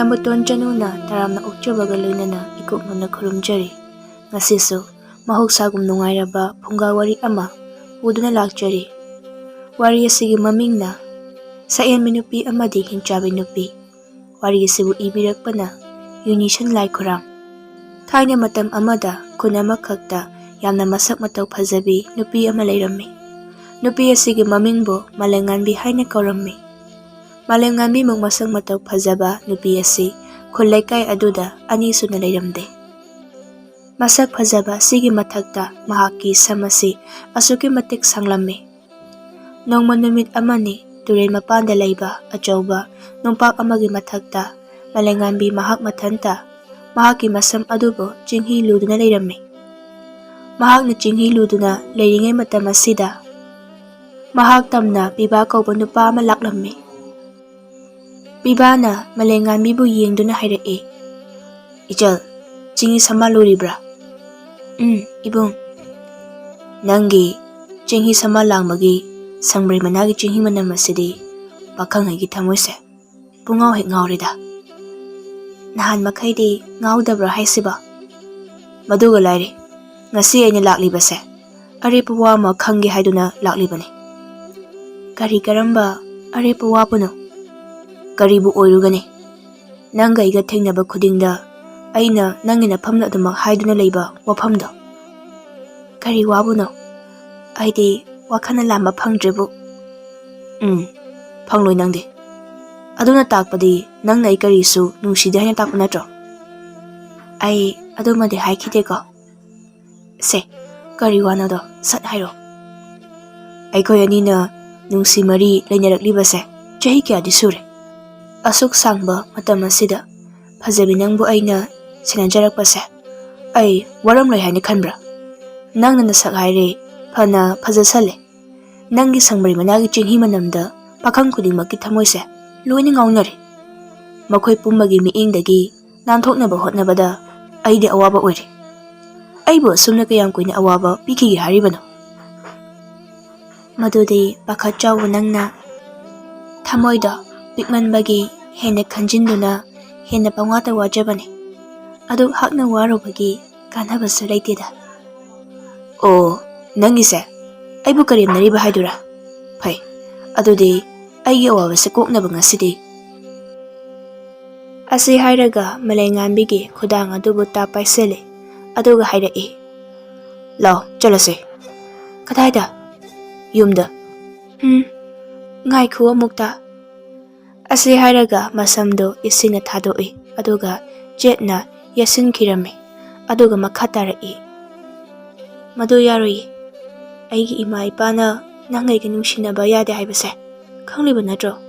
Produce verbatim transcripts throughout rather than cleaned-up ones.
ꯕꯇꯣꯟ ꯆꯅꯨꯅ ꯇꯔꯥꯝꯅ ꯑꯣꯛꯆꯕꯒ ꯂꯣꯏꯅꯅ ꯏꯀꯨꯞ ꯅꯧꯅ ꯈꯨꯔꯨꯝꯖꯔꯤ꯫ ꯉꯁꯤꯁꯨ ꯃꯍꯧꯁꯥꯒꯨꯝ ꯅꯨꯡꯉꯥꯏꯔꯕ ꯐꯨꯡꯒꯥ ꯋꯥꯔꯤ ꯑꯃ ꯄꯨꯗꯨꯅ ꯂꯥꯛꯆꯔꯤ꯫ ꯋꯥꯔꯤ ꯑꯁꯤꯒꯤ ꯃꯃꯤꯡꯅ ꯁꯛꯍꯦꯟꯕꯤ ꯅꯨꯄꯤ ꯑꯃꯗꯤ ꯍꯤꯡꯆꯥꯕꯤ ꯅꯨꯄꯤ꯫ ꯋꯥꯔꯤ ꯑꯁꯤꯕꯨ ꯏꯕꯤꯔꯛꯄꯅ ꯌꯨꯅꯤꯁꯟ ꯂꯥꯏꯈꯨꯔꯥꯝ꯫ ꯊꯥꯏꯅ ꯃꯇꯝ ꯑꯃꯗ ꯈꯨꯟ ꯑꯃꯈꯛꯇ ꯌꯥꯝꯅ ꯃꯁꯛ ꯃꯇꯧ ꯐꯖꯕꯤ ꯅꯨꯄꯤ ꯑꯃ ꯂꯩꯔꯝꯃꯤ꯫ ꯅꯨꯄꯤ ꯑꯁꯤꯒꯤ ꯃꯃꯤꯡꯕꯨ ꯃꯥꯂꯦꯝꯉꯥꯟꯕꯤ ꯍꯥꯏꯅ ꯀꯧꯔꯝꯃꯤ꯫ ꯃꯥꯂꯦꯝꯉꯥꯟꯕꯤꯃꯨꯛ ꯃꯁꯛ ꯃꯇꯧ ꯐꯖꯕ ꯅꯨꯄꯤ ꯑꯁꯤ ꯈꯨꯜ ꯂꯩꯀꯥꯏ ꯑꯗꯨꯗ ꯑꯅꯤ ꯁꯨꯅ ꯂꯩꯔꯝꯗꯦ꯫ ꯃꯁꯛ ꯐꯖꯕ ꯑꯁꯤꯒꯤ ꯃꯊꯛꯇ ꯃꯍꯥꯛꯀꯤ ꯁꯝ ꯑꯁꯤ ꯑꯁꯨꯛꯀꯤ ꯃꯇꯤꯛ ꯁꯥꯡꯂꯝꯃꯤ꯫ ꯅꯣꯡꯃ ꯅꯨꯃꯤꯠ ꯑꯃꯅꯤ, ꯇꯨꯔꯦꯜ ꯃꯄꯥꯟꯗ ꯂꯩꯕ ꯑꯆꯧꯕ ꯅꯨꯡꯄꯥꯛ ꯑꯃꯒꯤ ꯃꯊꯛꯇ ꯃꯥꯂꯦꯝꯉꯥꯟꯕꯤ ꯃꯍꯥꯛ ꯃꯊꯟꯇ ꯃꯍꯥꯛꯀꯤ ꯃꯁꯝ ꯑꯗꯨꯕꯨ ꯆꯤꯡꯍꯤ ꯂꯨꯗꯨꯅ ꯂꯩꯔꯝꯃꯤ꯫ ꯃꯍꯥꯛꯅ ꯆꯤꯡꯍꯤ ꯂꯨꯗꯨꯅ ꯂꯩꯔꯤꯉꯩ ꯃꯇꯝ ꯑꯁꯤꯗ ꯃꯍꯥꯛ ꯇꯝꯅ ꯄꯤꯕꯥ ꯀꯧꯕ ꯅꯨꯄꯥ ꯑꯃ ꯂꯥꯛꯂꯝꯃꯤ꯫ ꯄꯤꯕꯥꯅ ꯃꯥꯂꯦꯝꯉꯥꯟꯕꯤꯕꯨ ꯌꯦꯡꯗꯨꯅ ꯍꯥꯏꯔꯛꯏ, "ꯏꯆꯜ, ꯆꯤꯡꯍꯤ ꯁꯃꯥ ꯂꯨꯔꯤꯕ꯭ꯔꯥ?" "ꯎꯝ, ꯏꯕꯨꯡ꯫" "ꯅꯪꯒꯤ ꯆꯤꯡꯍꯤ ꯁꯃꯥ ꯂꯥꯡꯕꯒꯤ ꯁꯪꯕ꯭ꯔꯩ ꯃꯅꯥꯒꯤ ꯆꯤꯡꯍꯤ ꯃꯅꯝ ꯑꯁꯤꯗꯤ ꯄꯥꯈꯪ ꯑꯩꯒꯤ ꯊꯃꯣꯏꯁꯦ ꯄꯨꯡꯉꯥꯎ ꯍꯦꯛ ꯉꯥꯎꯔꯦꯗ꯫ ꯅꯍꯥꯟ ꯃꯈꯩꯗꯤ ꯉꯥꯎꯗꯕ꯭ꯔꯣ ꯍꯥꯏꯁꯤꯕꯣ?" "ꯃꯗꯨꯒ ꯂꯥꯏꯔꯤ, ꯉꯁꯤ ꯑꯩꯅ ꯂꯥꯛꯂꯤꯕꯁꯦ ꯑꯔꯦꯞꯄ ꯋꯥ ꯑꯃ ꯈꯪꯒꯦ ꯍꯥꯏꯗꯨꯅ ꯂꯥꯛꯂꯤꯕꯅꯤ꯫" "ꯀꯔꯤ ꯀꯔꯝꯕ ꯑꯔꯦꯞꯄ ꯋꯥꯕꯨꯅꯣ?" "ꯀꯔꯤꯕꯨ ꯑꯣꯏꯔꯨꯒꯅꯤ? ꯅꯪꯒ ꯑꯩꯒ ꯊꯦꯡꯅꯕ ꯈꯨꯗꯤꯡꯗ ꯑꯩꯅ ꯅꯪꯒꯤ ꯅꯐꯝꯗ ꯑꯗꯨꯃꯛ ꯍꯥꯏꯗꯨꯅ ꯂꯩꯕ ꯋꯥꯐꯝꯗꯣ꯫" "ꯀꯔꯤ ꯋꯥꯕꯨꯅꯣ? ꯑꯩꯗꯤ ꯋꯥꯈꯜꯅ ꯂꯥꯝꯕ ꯐꯪꯗ꯭ꯔꯦꯕꯨ꯫" "ꯎꯝ, ꯐꯪꯂꯣꯏ ꯅꯪꯗꯤ꯫ ꯑꯗꯨꯅ ꯇꯥꯛꯄꯗꯤ ꯅꯪꯅ ꯑꯩ ꯀꯔꯤꯁꯨ ꯅꯨꯡꯁꯤꯗꯦ ꯍꯥꯏꯅ ꯇꯥꯛꯄ ꯅꯠꯇ꯭ꯔꯣ?" "ꯑꯩ ꯑꯗꯨꯃꯗꯤ ꯍꯥꯏꯈꯤꯗꯦꯀꯣ꯫" "ꯁꯦ, ꯀꯔꯤ ꯋꯥꯅꯣꯗꯣ ꯁꯠ ꯍꯥꯏꯔꯣ꯫" "ꯑꯩꯈꯣꯏ ꯑꯅꯤꯅ ꯅꯨꯡꯁꯤ ꯃꯔꯤ ꯂꯩꯅꯔꯛꯂꯤꯕꯁꯦ ꯆꯍꯤ ꯀꯌꯥꯗꯤ ꯁꯨꯔꯦ꯫ ꯑꯁꯨꯛ ꯁꯥꯡꯕ ꯃꯇꯝ ꯑꯁꯤꯗ ꯐꯖꯕꯤ ꯅꯪꯕꯨ ꯑꯩꯅ ꯁꯦꯟꯅꯖꯔꯛꯄꯁꯦ ꯑꯩ ꯋꯥꯔꯝꯂꯣꯏ ꯍꯥꯏꯅ ꯈꯟꯕ꯭ꯔꯥ? ꯅꯪꯅ ꯅꯁꯛ ꯍꯥꯏꯔꯦ ꯐꯅ ꯐꯖꯁꯜꯂꯦ꯫ ꯅꯪꯒꯤ ꯁꯪꯕ꯭ꯔꯩ ꯃꯅꯥꯒꯤ ꯆꯤꯡꯍꯤ ꯃꯅꯝꯗ ꯄꯥꯈꯪ ꯈꯨꯗꯤꯡꯃꯛꯀꯤ ꯊꯃꯣꯏꯁꯦ ꯂꯣꯏꯅ ꯉꯥꯎꯅꯔꯦ꯫ ꯃꯈꯣꯏ ꯄꯨꯝꯕꯒꯤ ꯃꯤꯠꯌꯦꯡꯗꯒꯤ ꯅꯥꯟꯊꯣꯛꯅꯕ ꯍꯣꯠꯅꯕꯗ ꯑꯩꯗꯤ ꯑꯋꯥꯕ ꯑꯣꯏꯔꯦ꯫ ꯑꯩꯕꯨ ꯑꯁꯨꯝꯅ ꯀꯌꯥꯝ ꯀꯨꯏꯅ ꯑꯋꯥꯕ ꯄꯤꯈꯤꯒꯦ ꯍꯥꯏꯔꯤꯕꯅꯣ?" "ꯃꯗꯨꯗꯤ ꯄꯥꯈꯠꯆꯧ ꯅꯪꯅ꯫ ꯊꯃꯣꯏꯗꯣ ꯄꯤꯛꯃꯟꯕꯒꯤ ꯍꯦꯟꯅ ꯈꯟꯖꯤꯟꯗꯨꯅ ꯍꯦꯟꯅ ꯄꯪꯋꯥꯇ ꯋꯥꯖꯕꯅꯤ꯫ ꯑꯗꯨꯛ ꯍꯥꯛꯅ ꯋꯥꯔꯨꯕꯒꯤ ꯀꯥꯟꯅꯕꯁꯨ ꯂꯩꯇꯦꯗ꯫ ꯑꯣ, ꯅꯪꯒꯤꯁꯦ ꯑꯩꯕꯨ ꯀꯔꯦꯝꯅꯔꯤꯕ ꯍꯥꯏꯗꯨꯔꯥ? ꯐꯩ, ꯑꯗꯨꯗꯤ ꯑꯩꯒꯤ ꯑꯋꯥꯕꯁꯦ ꯀꯣꯛꯅꯕ ꯉꯁꯤꯗꯤ꯫ ꯑꯁꯤ ꯍꯥꯏꯔꯒ ꯃꯂꯩꯉꯥꯟꯕꯤꯒꯤ ꯈꯨꯗꯥꯡ ꯑꯗꯨꯕꯨ ꯇꯥꯞ ꯄꯥꯏꯁꯤꯜꯂꯦ, ꯑꯗꯨꯒ ꯍꯥꯏꯔꯛꯏ, "ꯂꯥꯎ, ꯆꯠꯂꯁꯦ꯫" "ꯀꯗꯥꯏꯗ?" "ꯌꯨꯝꯗ꯫" "ꯎꯝ, ꯉꯥꯏꯈꯣ ꯑꯃꯨꯛꯇ꯫" ꯑꯁꯤ ꯍꯥꯏꯔꯒ ꯃꯁꯝꯗꯨ ꯏꯁꯤꯡꯅ ꯊꯥꯗꯣꯛꯏ, ꯑꯗꯨꯒ ꯆꯦꯠꯅ ꯌꯦꯠꯁꯤꯟꯈꯤꯔꯝꯃꯤ, ꯑꯗꯨꯒ ꯃꯈꯥ ꯇꯥꯔꯛꯏ, "ꯃꯗꯨ ꯌꯥꯔꯣꯏꯌꯦ꯫ ꯑꯩꯒꯤ ꯏꯃꯥ ꯏꯄꯥꯅ ꯅꯪ ꯑꯩꯒ ꯅꯨꯡꯁꯤꯅꯕ ꯌꯥꯗꯦ ꯍꯥꯏꯕꯁꯦ ꯈꯪꯂꯤꯕ ꯅꯠꯇ꯭ꯔꯣ?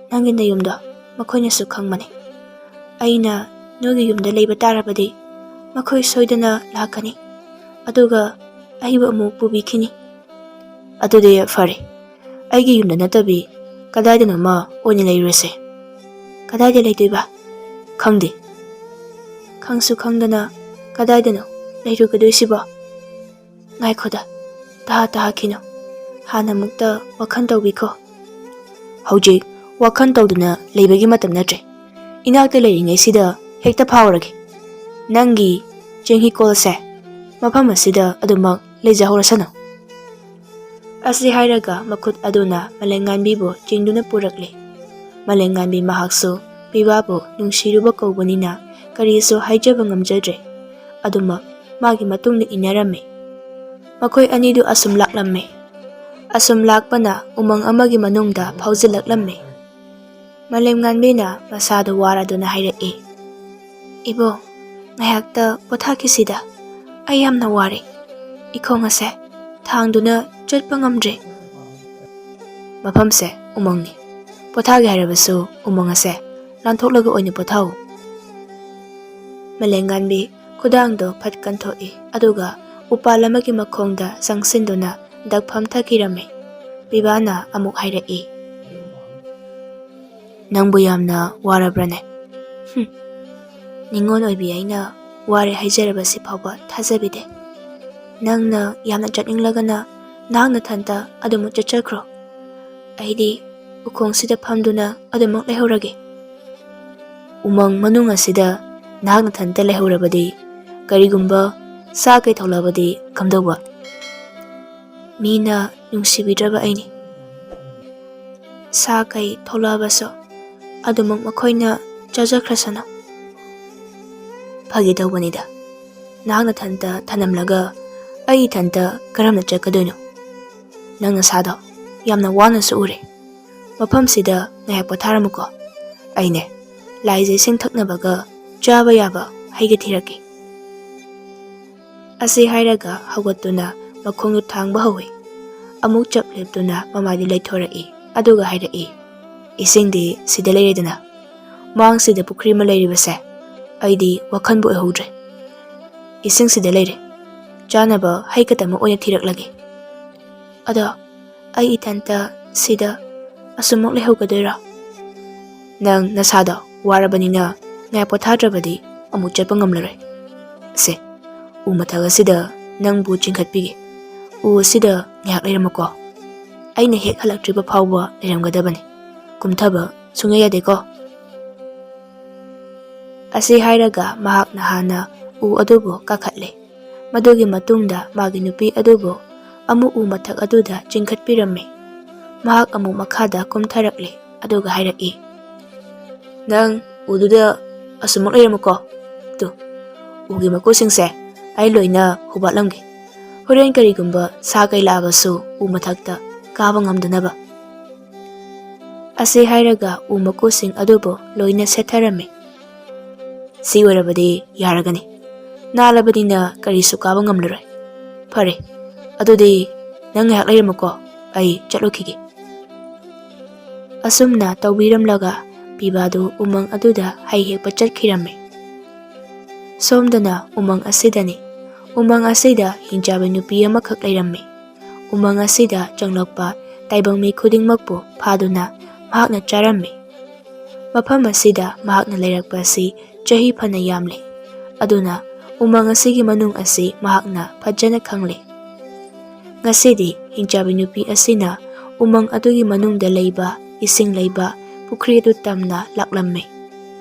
ꯅꯪꯒꯤ ꯅꯌꯨꯝꯗꯣ ꯃꯈꯣꯏꯅꯁꯨ ꯈꯪꯕꯅꯤ꯫ ꯑꯩꯅ ꯅꯣꯏꯒꯤ ꯌꯨꯝꯗ ꯂꯩꯕ ꯇꯥꯔꯕꯗꯤ ꯃꯈꯣꯏ ꯁꯣꯏꯗꯅ ꯂꯥꯛꯀꯅꯤ, ꯑꯗꯨꯒ ꯑꯩꯕꯨ ꯑꯃꯨꯛ ꯄꯨꯕꯤꯈꯤꯅꯤ꯫" "ꯑꯗꯨꯗꯤ ꯐꯔꯦ, ꯑꯩꯒꯤ ꯌꯨꯝꯗ ꯅꯠꯇꯕꯤ ꯀꯗꯥꯏꯗꯅꯣꯃ ꯑꯣꯏꯅ ꯂꯩꯔꯨꯔꯁꯦ꯫" "ꯀꯗꯥꯏꯗ ꯂꯩꯗꯣꯏꯕ?" "ꯈꯪꯗꯦ꯫" "ꯈꯪꯁꯨ ꯈꯪꯗꯅ ꯀꯗꯥꯏꯗꯅꯣ ꯂꯩꯔꯨꯒꯗꯣꯏꯁꯤꯕꯣ?" "ꯉꯥꯏꯈꯣꯗ, ꯇꯍꯥ ꯇꯍꯥꯈꯤꯅꯨ꯫ ꯍꯥꯟꯅ ꯑꯃꯨꯛꯇ ꯋꯥꯈꯜ ꯇꯧꯕꯤꯈꯣ꯫" "ꯍꯧꯖꯤꯛ ꯋꯥꯈꯜ ꯇꯧꯗꯨꯅ ꯂꯩꯕꯒꯤ ꯃꯇꯝ ꯅꯠꯇ꯭ꯔꯦ꯫ ꯏꯅꯥꯛꯇ ꯂꯩꯔꯤꯉꯩꯁꯤꯗ ꯍꯦꯛꯇ ꯐꯥꯎꯔꯒꯦ꯫ ꯅꯪꯒꯤ ꯆꯦꯡꯍꯤꯀꯣꯜꯁꯦ ꯃꯐꯝ ꯑꯁꯤꯗ ꯑꯗꯨꯃꯛ ꯂꯩꯖꯍꯧꯔꯁꯅꯨ꯫" ꯑꯁꯤ ꯍꯥꯏꯔꯒ ꯃꯈꯨꯠ ꯑꯗꯨꯅ ꯃꯂꯩꯉꯥꯟꯕꯤꯕꯨ ꯆꯤꯡꯗꯨꯅ ꯄꯨꯔꯛꯂꯦ꯫ ꯃꯂꯩꯉꯥꯟꯕꯤ ꯃꯍꯥꯛꯁꯨ ꯄꯤꯕꯥꯕꯨ ꯅꯨꯡꯁꯤꯔꯨꯕ ꯀꯧꯕꯅꯤꯅ ꯀꯔꯤꯁꯨ ꯍꯥꯏꯖꯕ ꯉꯝꯖꯗ꯭ꯔꯦ꯫ ꯑꯗꯨꯃꯛ ꯃꯥꯒꯤ ꯃꯇꯨꯡꯗ ꯏꯟꯅꯔꯝꯃꯤ꯫ ꯃꯈꯣꯏ ꯑꯅꯤꯗꯨ ꯑꯁꯨꯝ ꯂꯥꯛꯂꯝꯃꯤ꯫ ꯑꯁꯨꯝ ꯂꯥꯛꯄꯅ ꯎꯃꯪ ꯑꯃꯒꯤ ꯃꯅꯨꯡꯗ ꯐꯥꯎꯖꯤꯜꯂꯛꯂꯝꯃꯤ꯫ ꯃꯂꯩꯉꯥꯟꯕꯤꯅ ꯃꯁꯥꯗꯨ ꯋꯥꯔꯗꯨꯅ ꯍꯥꯏꯔꯛꯏ, "ꯏꯕꯣ, ꯉꯥꯏꯍꯥꯛꯇ ꯄꯣꯊꯥꯈꯤꯁꯤꯗ꯫ ꯑꯩ ꯌꯥꯝꯅ ꯋꯥꯔꯦ꯫ ꯏꯈꯣꯡ ꯑꯁꯦ ꯊꯥꯡꯗꯨꯅ ꯆꯠꯄ ꯉꯝꯗ꯭ꯔꯦ꯫" "ꯃꯐꯝꯁꯦ ꯎꯃꯪꯅꯤ꯫ ꯄꯣꯊꯥꯒꯦ ꯍꯥꯏꯔꯕꯁꯨ ꯎꯃꯪ ꯑꯁꯦ ꯂꯥꯟꯊꯣꯛꯂꯒ ꯑꯣꯏꯅ ꯄꯣꯊꯥꯎ꯫" ꯃꯂꯦꯡꯒꯥꯟꯕꯤ ꯈꯨꯗꯥꯡꯗꯣ ꯐꯠ ꯀꯟꯊꯣꯛꯏ, ꯑꯗꯨꯒ ꯎꯄꯥꯜ ꯑꯃꯒꯤ ꯃꯈꯣꯡꯗ ꯆꯪꯁꯤꯟꯗꯨꯅ ꯗꯛ ꯐꯝꯊꯈꯤꯔꯝꯃꯤ꯫ ꯄꯤꯕꯥꯅ ꯑꯃꯨꯛ ꯍꯥꯏꯔꯛꯏ, "ꯅꯪꯕꯨ ꯌꯥꯝꯅ ꯋꯥꯔꯕ꯭ꯔꯅꯦ?" "ꯍꯨꯝ, ꯅꯤꯉꯣꯜ ꯑꯣꯏꯕꯤ ꯑꯩꯅ ꯋꯥꯔꯦ ꯍꯥꯏꯖꯔꯕꯁꯤ ꯐꯥꯎꯕ ꯊꯥꯖꯕꯤꯗꯦ꯫ ꯅꯪꯅ ꯌꯥꯝꯅ ꯆꯠꯅꯤꯡꯂꯒꯅ ꯅꯍꯥꯛ ꯅꯊꯟꯇ ꯑꯗꯨꯃꯛ ꯆꯠꯆꯈ꯭ꯔꯣ꯫ ꯑꯩꯗꯤ ꯎꯈꯣꯡꯁꯤꯗ ꯐꯝꯗꯨꯅ ꯑꯗꯨꯃꯛ ꯂꯩꯍꯧꯔꯒꯦ꯫" ꯎꯃꯪ ꯃꯅꯨꯡ ꯑꯁꯤꯗ ꯅꯍꯥꯛ ꯅꯊꯟꯇ ꯂꯩꯍꯧꯔꯕꯗꯤ, ꯀꯔꯤꯒꯨꯝꯕ ꯁꯥ ꯀꯩ ꯊꯣꯛꯂꯛꯑꯕꯗꯤ ꯀꯝꯗꯧꯕ? ꯃꯤꯅ ꯅꯨꯡꯁꯤꯕꯤꯗ꯭ꯔꯕ ꯑꯩꯅꯤ꯫ ꯁꯥ ꯀꯩ ꯊꯣꯛꯂꯛꯑꯕꯁꯨ ꯑꯗꯨꯃꯛ ꯃꯈꯣꯏꯅ ꯆꯥꯖꯈ꯭ꯔꯁꯅꯨ꯫ ꯐꯥꯒꯤ ꯇꯧꯕꯅꯤꯗ꯫ ꯅꯍꯥꯛ ꯅꯊꯟꯇ ꯊꯅꯝꯂꯒ ꯑꯩ ꯏꯊꯟꯇ ꯀꯔꯝꯅ ꯆꯠꯀꯗꯣꯏꯅꯣ? ꯅꯪ ꯅꯁꯥꯗꯣ ꯌꯥꯝꯅ ꯋꯥꯅꯁꯨ ꯎꯔꯦ꯫ ꯃꯐꯝꯁꯤꯗ ꯉꯥꯏꯍꯥꯛ ꯄꯣꯊꯥꯔꯝꯃꯨꯀꯣ꯫ ꯑꯩꯅꯦ, ꯂꯥꯏꯖ ꯏꯁꯤꯡ ꯊꯛꯅꯕꯒ ꯆꯥꯕ ꯌꯥꯕ ꯍꯩꯒ ꯊꯤꯔꯛꯀꯦ꯫ ꯑꯁꯤ ꯍꯥꯏꯔꯒ ꯍꯧꯒꯠꯇꯨꯅ ꯃꯈꯣꯡꯗꯨ ꯊꯥꯡꯕ ꯍꯧꯏ꯫ ꯑꯃꯨꯛ ꯆꯞ ꯂꯦꯞꯇꯨꯅ ꯃꯃꯥꯏꯗꯨ ꯂꯩꯊꯣꯔꯛꯏ, ꯑꯗꯨꯒ ꯍꯥꯏꯔꯛꯏ, "ꯏꯁꯤꯡꯗꯤ ꯁꯤꯗ ꯂꯩꯔꯦꯗꯅ꯫ ꯃꯥꯡꯁꯤꯗ ꯄꯨꯈ꯭ꯔꯤ ꯑꯃ ꯂꯩꯔꯤꯕꯁꯦ ꯑꯩꯗꯤ ꯋꯥꯈꯟꯕꯨ ꯑꯣꯏꯍꯧꯗ꯭ꯔꯦ꯫ ꯏꯁꯤꯡ ꯁꯤꯗ ꯂꯩꯔꯦ꯫ ꯆꯥꯅꯕ ꯍꯩ ꯈꯛꯇꯃꯛ ꯑꯣꯏꯅ ꯊꯤꯔꯛꯂꯒꯦ꯫ ꯑꯗꯣ ꯑꯩ ꯏꯊꯟꯇ ꯁꯤꯗ ꯑꯁꯨꯃꯛ ꯂꯩꯍꯧꯒꯗꯣꯏꯔꯣ? ꯅꯪ ꯅꯁꯥꯗꯣ ꯋꯥꯔꯕꯅꯤꯅ ꯉꯥꯏꯍꯥꯛ ꯄꯣꯊꯥꯗ꯭ꯔꯕꯗꯤ ꯑꯃꯨꯛ ꯆꯠꯄ ꯉꯝꯂꯔꯣꯏ꯫ ꯁꯦ, ꯎ ꯃꯊꯛ ꯑꯁꯤꯗ ꯅꯪꯕꯨ ꯆꯤꯡꯈꯠꯄꯤꯒꯦ꯫ ꯎ ꯑꯁꯤꯗ ꯉꯥꯏꯍꯥꯛ ꯂꯩꯔꯝꯃꯨꯀꯣ꯫ ꯑꯩꯅ ꯍꯦꯛ ꯍꯜꯂꯛꯇ꯭ꯔꯤꯕ ꯐꯥꯎꯕ ꯂꯩꯔꯝꯒꯗꯕꯅꯤ꯫ ꯀꯨꯝꯊꯕ ꯁꯨꯡꯌꯥ ꯌꯥꯗꯦꯀꯣ?" ꯑꯁꯤ ꯍꯥꯏꯔꯒ ꯃꯍꯥꯛꯅ ꯍꯥꯟꯅ ꯎ ꯑꯗꯨꯕꯨ ꯀꯥꯈꯠꯂꯦ꯫ ꯃꯗꯨꯒꯤ ꯃꯇꯨꯡꯗ ꯃꯥꯒꯤ ꯅꯨꯄꯤ ꯑꯗꯨꯕꯨ ꯑꯃꯨꯛ ꯎ ꯃꯊꯛ ꯑꯗꯨꯗ ꯆꯤꯡꯈꯠꯄꯤꯔꯝꯃꯤ꯫ ꯃꯍꯥꯛ ꯑꯃꯨꯛ ꯃꯈꯥꯗ ꯀꯨꯝꯊꯔꯛꯂꯦ, ꯑꯗꯨꯒ ꯍꯥꯏꯔꯛꯏ, "ꯅꯪ ꯎꯗꯨꯗ ꯑꯁꯨꯃꯛ ꯂꯩꯔꯝꯃꯨꯀꯣ꯫ ꯇꯨ, ꯎꯒꯤ ꯃꯀꯨꯁꯤꯡꯁꯦ ꯑꯩ ꯂꯣꯏꯅ ꯍꯨꯕꯥꯠꯂꯝꯒꯦ꯫ ꯍꯣꯔꯦꯟ ꯀꯔꯤꯒꯨꯝꯕ ꯁꯥ ꯀꯩ ꯂꯥꯛꯑꯕꯁꯨ ꯎ ꯃꯊꯛꯇ ꯀꯥꯕ ꯉꯝꯗꯅꯕ꯫" ꯑꯁꯤ ꯍꯥꯏꯔꯒ ꯎ ꯃꯀꯨꯁꯤꯡ ꯑꯗꯨꯕꯨ ꯂꯣꯏꯅ ꯁꯦꯠꯊꯔꯝꯃꯤ꯫ "ꯁꯤ ꯑꯣꯏꯔꯕꯗꯤ ꯌꯥꯔꯒꯅꯤ꯫ ꯅꯥꯜꯂꯕꯅꯤꯅ ꯀꯔꯤꯁꯨ ꯀꯥꯕ ꯉꯝꯂꯔꯣꯏ꯫ ꯐꯔꯦ, ꯑꯗꯨꯗꯤ ꯅꯪ ꯉꯥꯏꯍꯥꯛ ꯂꯩꯔꯝꯃꯨꯀꯣ, ꯑꯩ ꯆꯠꯂꯨꯈꯤꯒꯦ꯫" ꯑꯁꯨꯝꯅ ꯇꯧꯕꯤꯔꯝꯂꯒ ꯄꯤꯕꯥꯗꯨ ꯎꯃꯪ ꯑꯗꯨꯗ ꯍꯩ ꯍꯦꯛꯄ ꯆꯠꯈꯤꯔꯝꯃꯤ꯫ ꯁꯣꯝꯗꯅ ꯎꯃꯪ ꯑꯁꯤꯗꯅꯤ꯫ ꯎꯃꯪ ꯑꯁꯤꯗ ꯍꯤꯡꯆꯥꯕꯤ ꯅꯨꯄꯤ ꯑꯃꯈꯛ ꯂꯩꯔꯝꯃꯤ꯫ ꯎꯃꯪ ꯑꯁꯤꯗ ꯆꯪꯂꯛꯄ ꯇꯥꯏꯕꯪ ꯃꯤ ꯈꯨꯗꯤꯡꯃꯛꯄꯨ ꯐꯥꯗꯨꯅ ꯃꯍꯥꯛꯅ ꯆꯥꯔꯝꯃꯤ꯫ ꯃꯐꯝ ꯑꯁꯤꯗ ꯃꯍꯥꯛꯅ ꯂꯩꯔꯛꯄ ꯑꯁꯤ ꯆꯍꯤ ꯐꯅ ꯌꯥꯝꯂꯦ꯫ ꯑꯗꯨꯅ ꯎꯃꯪ ꯑꯁꯤꯒꯤ ꯃꯅꯨꯡ ꯑꯁꯤ ꯃꯍꯥꯛꯅ ꯐꯖꯅ ꯈꯪꯂꯦ꯫ ꯉꯁꯤꯗꯤ ꯍꯤꯡꯆꯥꯕꯤ ꯅꯨꯄꯤ ꯑꯁꯤꯅ ꯎꯃꯪ ꯑꯗꯨꯒꯤ ꯃꯅꯨꯡꯗ ꯂꯩꯕ ꯏꯁꯤꯡ ꯂꯩꯕ ꯄꯨꯈ꯭ꯔꯤ ꯑꯗꯨ ꯇꯝꯅ ꯂꯥꯛꯂꯝꯃꯤ꯫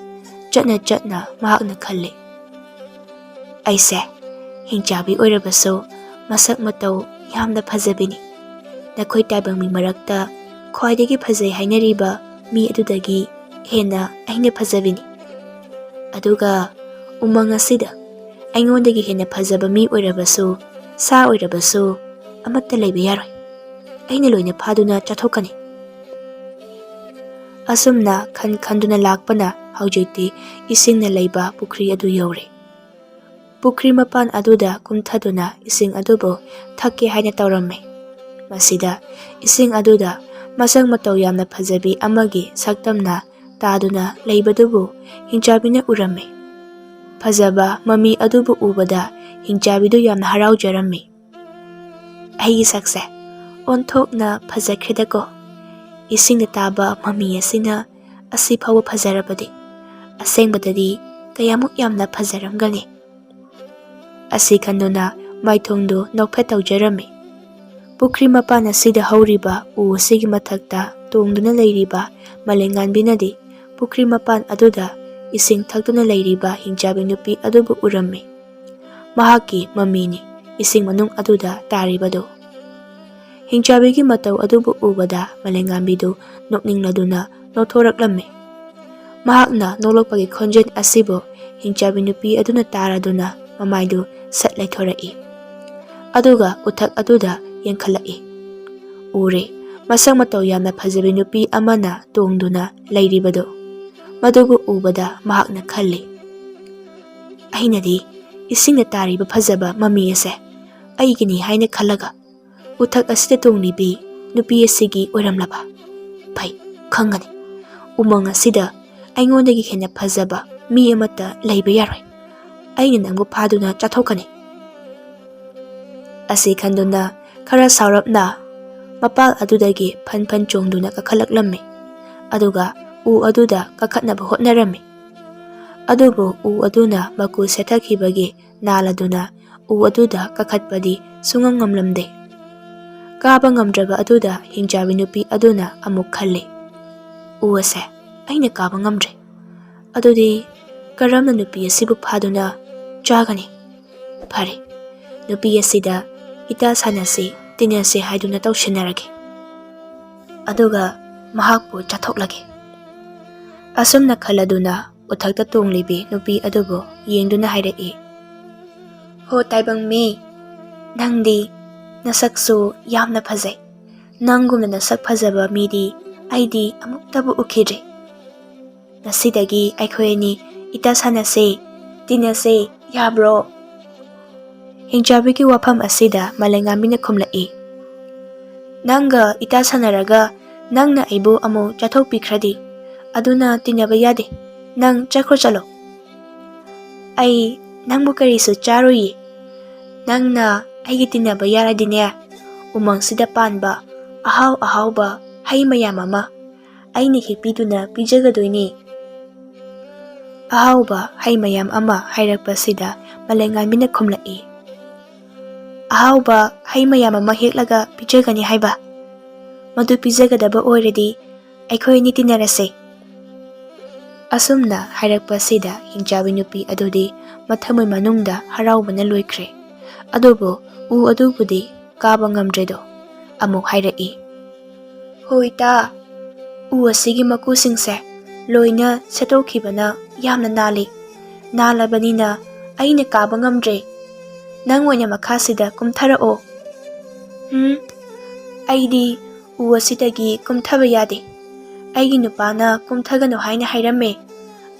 ꯆꯠꯅ ꯆꯠꯅ ꯃꯍꯥꯛꯅ ꯈꯜꯂꯤ, "ꯑꯩꯁꯦ ꯍꯤꯡꯆꯥꯕꯤ ꯑꯣꯏꯔꯕꯁꯨ ꯃꯁꯛ ꯃꯇꯧ ꯌꯥꯝꯅ ꯐꯖꯕꯤꯅꯤ꯫ ꯅꯈꯣꯏ ꯇꯥꯏꯕꯪ ꯃꯤ ꯃꯔꯛꯇ ꯈ꯭ꯋꯥꯏꯗꯒꯤ ꯐꯖꯩ ꯍꯥꯏꯅꯔꯤꯕ ꯃꯤ ꯑꯗꯨꯗꯒꯤ ꯍꯦꯟꯅ ꯑꯩꯅ ꯐꯖꯕꯤꯅꯤ꯫ ꯑꯗꯨꯒ ꯎꯃꯪ ꯑꯁꯤꯗ ꯑꯩꯉꯣꯟꯗꯒꯤ ꯍꯦꯟꯅ ꯐꯖꯕ ꯃꯤ ꯑꯣꯏꯔꯕꯁꯨ, ꯁꯥ ꯑꯣꯏꯔꯕꯁꯨ ꯑꯃꯠꯇ ꯂꯩꯕ ꯌꯥꯔꯣꯏ꯫ ꯑꯩꯅ ꯂꯣꯏꯅ ꯐꯥꯗꯨꯅ ꯆꯥꯊꯣꯛꯀꯅꯤ"꯫ ꯑꯁꯨꯝꯅ ꯈꯟ ꯈꯟꯗꯨꯅ ꯂꯥꯛꯄꯅ ꯍꯧꯖꯤꯛꯇꯤ ꯏꯁꯤꯡꯅ ꯂꯩꯕ ꯄꯨꯈ꯭ꯔꯤ ꯑꯗꯨ ꯌꯧꯔꯦ꯫ ꯄꯨꯈ꯭ꯔꯤ ꯃꯄꯥꯟ ꯑꯗꯨꯗ ꯀꯨꯝꯊꯗꯨꯅ ꯏꯁꯤꯡ ꯑꯗꯨꯕꯨ ꯊꯛꯀꯦ ꯍꯥꯏꯅ ꯇꯧꯔꯝꯃꯤ꯫ ꯃꯁꯤꯗ ꯏꯁꯤꯡ ꯑꯗꯨꯗ ꯃꯁꯛ ꯃꯇꯧ ꯌꯥꯝꯅ ꯐꯖꯕꯤ ꯑꯃꯒꯤ ꯁꯛꯇꯝꯅ ꯇꯥꯗꯨꯅ ꯂꯩꯕꯗꯨꯕꯨ ꯍꯤꯡꯆꯥꯕꯤꯅ ꯎꯔꯝꯃꯤ꯫ ꯐꯖꯕ ꯃꯃꯤ ꯑꯗꯨꯕꯨ ꯎꯕꯗ ꯍꯤꯡꯆꯥꯕꯤꯗꯨ ꯌꯥꯝꯅ ꯍꯔꯥꯎꯖꯔꯝꯃꯤ꯫ "ꯑꯩꯒꯤ ꯁꯛꯁꯦ ꯑꯣꯟꯊꯣꯛꯅ ꯐꯖꯈ꯭ꯔꯦꯗꯀꯣ꯫ ꯏꯁꯤꯡꯗ ꯇꯥꯕ ꯃꯃꯤ ꯑꯁꯤꯅ ꯑꯁꯤ ꯐꯥꯎꯕ ꯐꯖꯔꯕꯗꯤ ꯑꯁꯦꯡꯕꯗꯗꯤ ꯀꯌꯥꯃꯨꯛ ꯌꯥꯝꯅ ꯐꯖꯔꯝꯒꯅꯤ"꯫ ꯑꯁꯤ ꯈꯟꯗꯨꯅ ꯃꯥꯏꯊꯣꯡꯗꯨ ꯅꯣꯛꯐꯦꯠ ꯇꯧꯖꯔꯝꯃꯤ꯫ ꯄꯨꯈ꯭ꯔꯤ ꯃꯄꯥꯟ ꯑꯁꯤꯗ ꯍꯧꯔꯤꯕ ꯎ ꯑꯁꯤꯒꯤ ꯃꯊꯛꯇ ꯇꯣꯡꯗꯨꯅ ꯂꯩꯔꯤꯕ ꯃꯂꯦꯝꯉꯥꯟꯕꯤꯅꯗꯤ ꯄꯨꯈ꯭ꯔꯤ ꯃꯄꯥꯟ ꯑꯗꯨꯗ ꯏꯁꯤꯡ ꯊꯛꯇꯨꯅ ꯂꯩꯔꯤꯕ ꯍꯤꯡꯆꯥꯕꯤ ꯅꯨꯄꯤ ꯑꯗꯨꯕꯨ ꯎꯔꯝꯃꯤ꯫ ꯃꯍꯥꯛꯀꯤ ꯃꯃꯤꯅꯤ ꯏꯁꯤꯡ ꯃꯅꯨꯡ ꯑꯗꯨꯗ ꯇꯥꯔꯤꯕꯗꯨ꯫ ꯍꯤꯡꯆꯥꯕꯤꯒꯤ ꯃꯇꯧ ꯑꯗꯨꯕꯨ ꯎꯕꯗ ꯃꯂꯦꯝꯉꯥꯟꯕꯤꯗꯨ ꯅꯣꯛꯅꯤꯡꯂꯗꯨꯅ ꯅꯣꯛꯊꯣꯔꯛꯂꯝꯃꯤ꯫ ꯃꯍꯥꯛꯅ ꯅꯣꯛꯂꯛꯄꯒꯤ ꯈꯣꯟꯖꯦꯜ ꯑꯁꯤꯕꯨ ꯍꯤꯡꯆꯥꯕꯤ ꯅꯨꯄꯤ ꯑꯗꯨꯅ ꯇꯥꯔꯗꯨꯅ ꯃꯃꯥꯏꯗꯨ ꯁꯠ ꯂꯩꯊꯣꯔꯛꯏ꯫ ꯑꯗꯨꯒ ꯎꯊꯛ ꯑꯗꯨꯗ ꯌꯦꯡꯈꯠꯂꯛꯏ꯫ ꯎꯔꯦ, ꯃꯁꯛ ꯃꯇꯧ ꯌꯥꯝꯅ ꯐꯖꯕꯤ ꯅꯨꯄꯤ ꯑꯃꯅ ꯇꯣꯡꯗꯨꯅ ꯂꯩꯔꯤꯕꯗꯨ꯫ ꯃꯗꯨꯕꯨ ꯎꯕꯗ ꯃꯍꯥꯛꯅ ꯈꯜꯂꯤ, "ꯑꯩꯅꯗꯤ ꯏꯁꯤꯡꯗ ꯇꯥꯔꯤꯕ ꯐꯖꯕ ꯃꯃꯤ ꯑꯁꯦ ꯑꯩꯒꯤꯅꯤ ꯍꯥꯏꯅ ꯈꯜꯂꯒ ꯎꯊꯛ ꯑꯁꯤꯗ ꯇꯣꯡꯂꯤꯕꯤ ꯅꯨꯄꯤ ꯑꯁꯤꯒꯤ ꯑꯣꯏꯔꯝꯂꯕ? ꯐꯩ, ꯈꯪꯒꯅꯤ꯫ ꯎꯃꯪ ꯑꯁꯤꯗ ꯑꯩꯉꯣꯟꯗꯒꯤ ꯍꯦꯟꯅ ꯐꯖꯕ ꯃꯤ ꯑꯃꯠꯇ ꯂꯩꯕ ꯌꯥꯔꯣꯏ꯫ ꯑꯩꯅ ꯅꯪꯕꯨ ꯐꯥꯗꯨꯅ ꯆꯥꯊꯣꯛꯀꯅꯤ"꯫ ꯑꯁꯤ ꯈꯟꯗꯨꯅ ꯈꯔ ꯁꯥꯎꯔꯞꯅ ꯃꯄꯥꯜ ꯑꯗꯨꯗꯒꯤ ꯐꯟ ꯐꯟ ꯆꯣꯡꯗꯨꯅ ꯀꯥꯈꯠꯂꯛꯂꯝꯃꯤ꯫ ꯑꯗꯨꯒ ꯎ ꯑꯗꯨꯗ ꯀꯥꯈꯠꯅꯕ ꯍꯣꯠꯅꯔꯝꯃꯤ꯫ ꯑꯗꯨꯕꯨ ꯎ ꯑꯗꯨꯅ ꯃꯀꯨ ꯁꯦꯠꯊꯈꯤꯕꯒꯤ ꯅꯥꯜꯂꯗꯨꯅ ꯎ ꯑꯗꯨꯗ ꯀꯥꯈꯠꯄꯗꯤ ꯁꯨꯡꯉꯝ ꯉꯝꯂꯝꯗꯦ꯫ ꯀꯥꯕ ꯉꯝꯗ꯭ꯔꯕ ꯑꯗꯨꯗ ꯍꯤꯡꯆꯥꯕꯤ ꯅꯨꯄꯤ ꯑꯗꯨꯅ ꯑꯃꯨꯛ ꯈꯜꯂꯤ, "ꯎ ꯑꯁꯦ ꯑꯩꯅ ꯀꯥꯕ ꯉꯝꯗ꯭ꯔꯦ꯫ "ꯑꯗꯨꯗꯤ ꯀꯔꯝꯅ ꯅꯨꯄꯤ ꯑꯁꯤꯕꯨ ꯐꯥꯗꯨꯅ ꯆꯥꯒꯅꯤ? ꯐꯔꯦ, ꯅꯨꯄꯤ ꯑꯁꯤꯗ ꯏꯇꯥ ꯁꯥꯟꯅꯁꯤ, ꯇꯤꯟꯅꯁꯤ ꯍꯥꯏꯗꯨꯅ ꯇꯧꯁꯤꯟꯅꯔꯒꯦ"꯫ ꯑꯗꯨꯒ ꯃꯍꯥꯛꯄꯨ ꯆꯥꯊꯣꯛꯂꯒꯦ꯫ ꯑꯁꯨꯝꯅ ꯈꯜꯂꯗꯨꯅ ꯎꯊꯛꯇ ꯇꯣꯡꯂꯤꯕꯤ ꯅꯨꯄꯤ ꯑꯗꯨꯕꯨ ꯌꯦꯡꯗꯨꯅ ꯍꯥꯏꯔꯛꯏ, "ꯍꯣ ꯇꯥꯏꯕꯪ ꯃꯤ, ꯅꯪꯗꯤ ꯅꯁꯛꯁꯨ ꯌꯥꯝꯅ ꯐꯖꯩ꯫ ꯅꯪꯒꯨꯝꯅ ꯅꯁꯛ ꯐꯖꯕ ꯃꯤꯗꯤ ꯑꯩꯗꯤ ꯑꯃꯨꯛꯇꯕꯨ ꯎꯈꯤꯗ꯭ꯔꯤ꯫ ꯉꯁꯤꯗꯒꯤ ꯑꯩꯈꯣꯏ ꯑꯅꯤ ꯏꯇꯥ ꯁꯥꯟꯅꯁꯦ, ꯇꯤꯟꯅꯁꯦ, ꯌꯥꯕ꯭ꯔꯣ?" ꯍꯤꯡꯆꯥꯕꯤꯒꯤ ꯋꯥꯐꯝ ꯑꯁꯤꯗ ꯃꯥꯂꯦꯝꯉꯥꯟꯕꯤꯅ ꯈꯨꯝꯂꯛꯏ, "ꯅꯪꯒ ꯏꯇꯥ ꯁꯥꯟꯅꯔꯒ ꯅꯪꯅ ꯑꯩꯕꯨ ꯑꯃꯨꯛ ꯆꯥꯊꯣꯛꯄꯤꯈ꯭ꯔꯗꯤ, ꯑꯗꯨꯅ ꯇꯤꯟꯅꯕ ꯌꯥꯗꯦ꯫ ꯅꯪ ꯆꯠꯈ꯭ꯔꯣ ꯆꯠꯂꯣ꯫ ꯑꯩ ꯅꯪꯕꯨ ꯀꯔꯤꯁꯨ ꯆꯥꯔꯣꯏꯌꯦ꯫ ꯅꯪꯅ ꯑꯩꯒꯤ ꯇꯤꯟꯅꯕ ꯌꯥꯔꯗꯤꯅꯦ, ꯎꯃꯪꯁꯤꯗ ꯄꯥꯟꯕ ꯑꯍꯥꯎ ꯑꯍꯥꯎꯕ ꯍꯩ ꯃꯌꯥꯝ ꯑꯃ ꯑꯩꯅ ꯍꯦꯛꯄꯤꯗꯨꯅ ꯄꯤꯖꯒꯗꯣꯏꯅꯤ"꯫ ꯑꯍꯥꯎꯕ ꯍꯩ ꯃꯌꯥꯝ ꯑꯃ ꯍꯥꯏꯔꯛꯄꯁꯤꯗ ꯃꯥꯂꯦꯝꯉꯥꯟꯕꯤꯅ ꯈꯨꯝꯂꯛꯏ, "ꯑꯍꯥꯎꯕ ꯍꯩ ꯃꯌꯥꯝ ꯑꯃ ꯍꯦꯛꯂꯒ ꯄꯤꯖꯒꯅꯤ ꯍꯥꯏꯕ? ꯃꯗꯨ ꯄꯤꯖꯒꯗꯕ ꯑꯣꯏꯔꯗꯤ ꯑꯩꯈꯣꯏ ꯑꯅꯤ ꯇꯤꯟꯅꯔꯁꯦ"꯫ ꯑꯁꯨꯝꯅ ꯍꯥꯏꯔꯛꯄꯁꯤꯗ ꯍꯤꯡꯆꯥꯕꯤ ꯅꯨꯄꯤ ꯑꯗꯨꯗꯤ ꯃꯊꯃꯣꯏ ꯃꯅꯨꯡꯗ ꯍꯔꯥꯎꯕꯅ ꯂꯣꯏꯈ꯭ꯔꯦ꯫ ꯑꯗꯨꯕꯨ ꯎ ꯑꯗꯨꯕꯨꯗꯤ ꯀꯥꯕ ꯉꯝꯗ꯭ꯔꯦꯗꯣ꯫ ꯑꯃꯨꯛ ꯍꯥꯏꯔꯛꯏ, "ꯍꯣ ꯏꯇꯥ, ꯎ ꯑꯁꯤꯒꯤ ꯃꯀꯨꯁꯤꯡꯁꯦ ꯂꯣꯏꯅ ꯁꯦꯠꯇꯣꯛꯈꯤꯕꯅ ꯌꯥꯝꯅ ꯅꯥꯜꯂꯤ꯫ ꯅꯥꯜꯂꯕꯅꯤꯅ ꯑꯩꯅ ꯀꯥꯕ ꯉꯝꯗ꯭ꯔꯦ꯫ ꯅꯪ ꯑꯣꯏꯅ ꯃꯈꯥꯁꯤꯗ ꯀꯨꯝꯊꯔꯛꯑꯣ"꯫ "ꯎꯝ, ꯑꯩꯗꯤ ꯎ ꯑꯁꯤꯗꯒꯤ ꯀꯨꯝꯊꯕ ꯌꯥꯗꯦ꯫ ꯑꯩꯒꯤ ꯅꯨꯄꯥꯅ ꯀꯨꯝꯊꯒꯅꯨ ꯍꯥꯏꯅ ꯍꯥꯏꯔꯝꯃꯦ꯫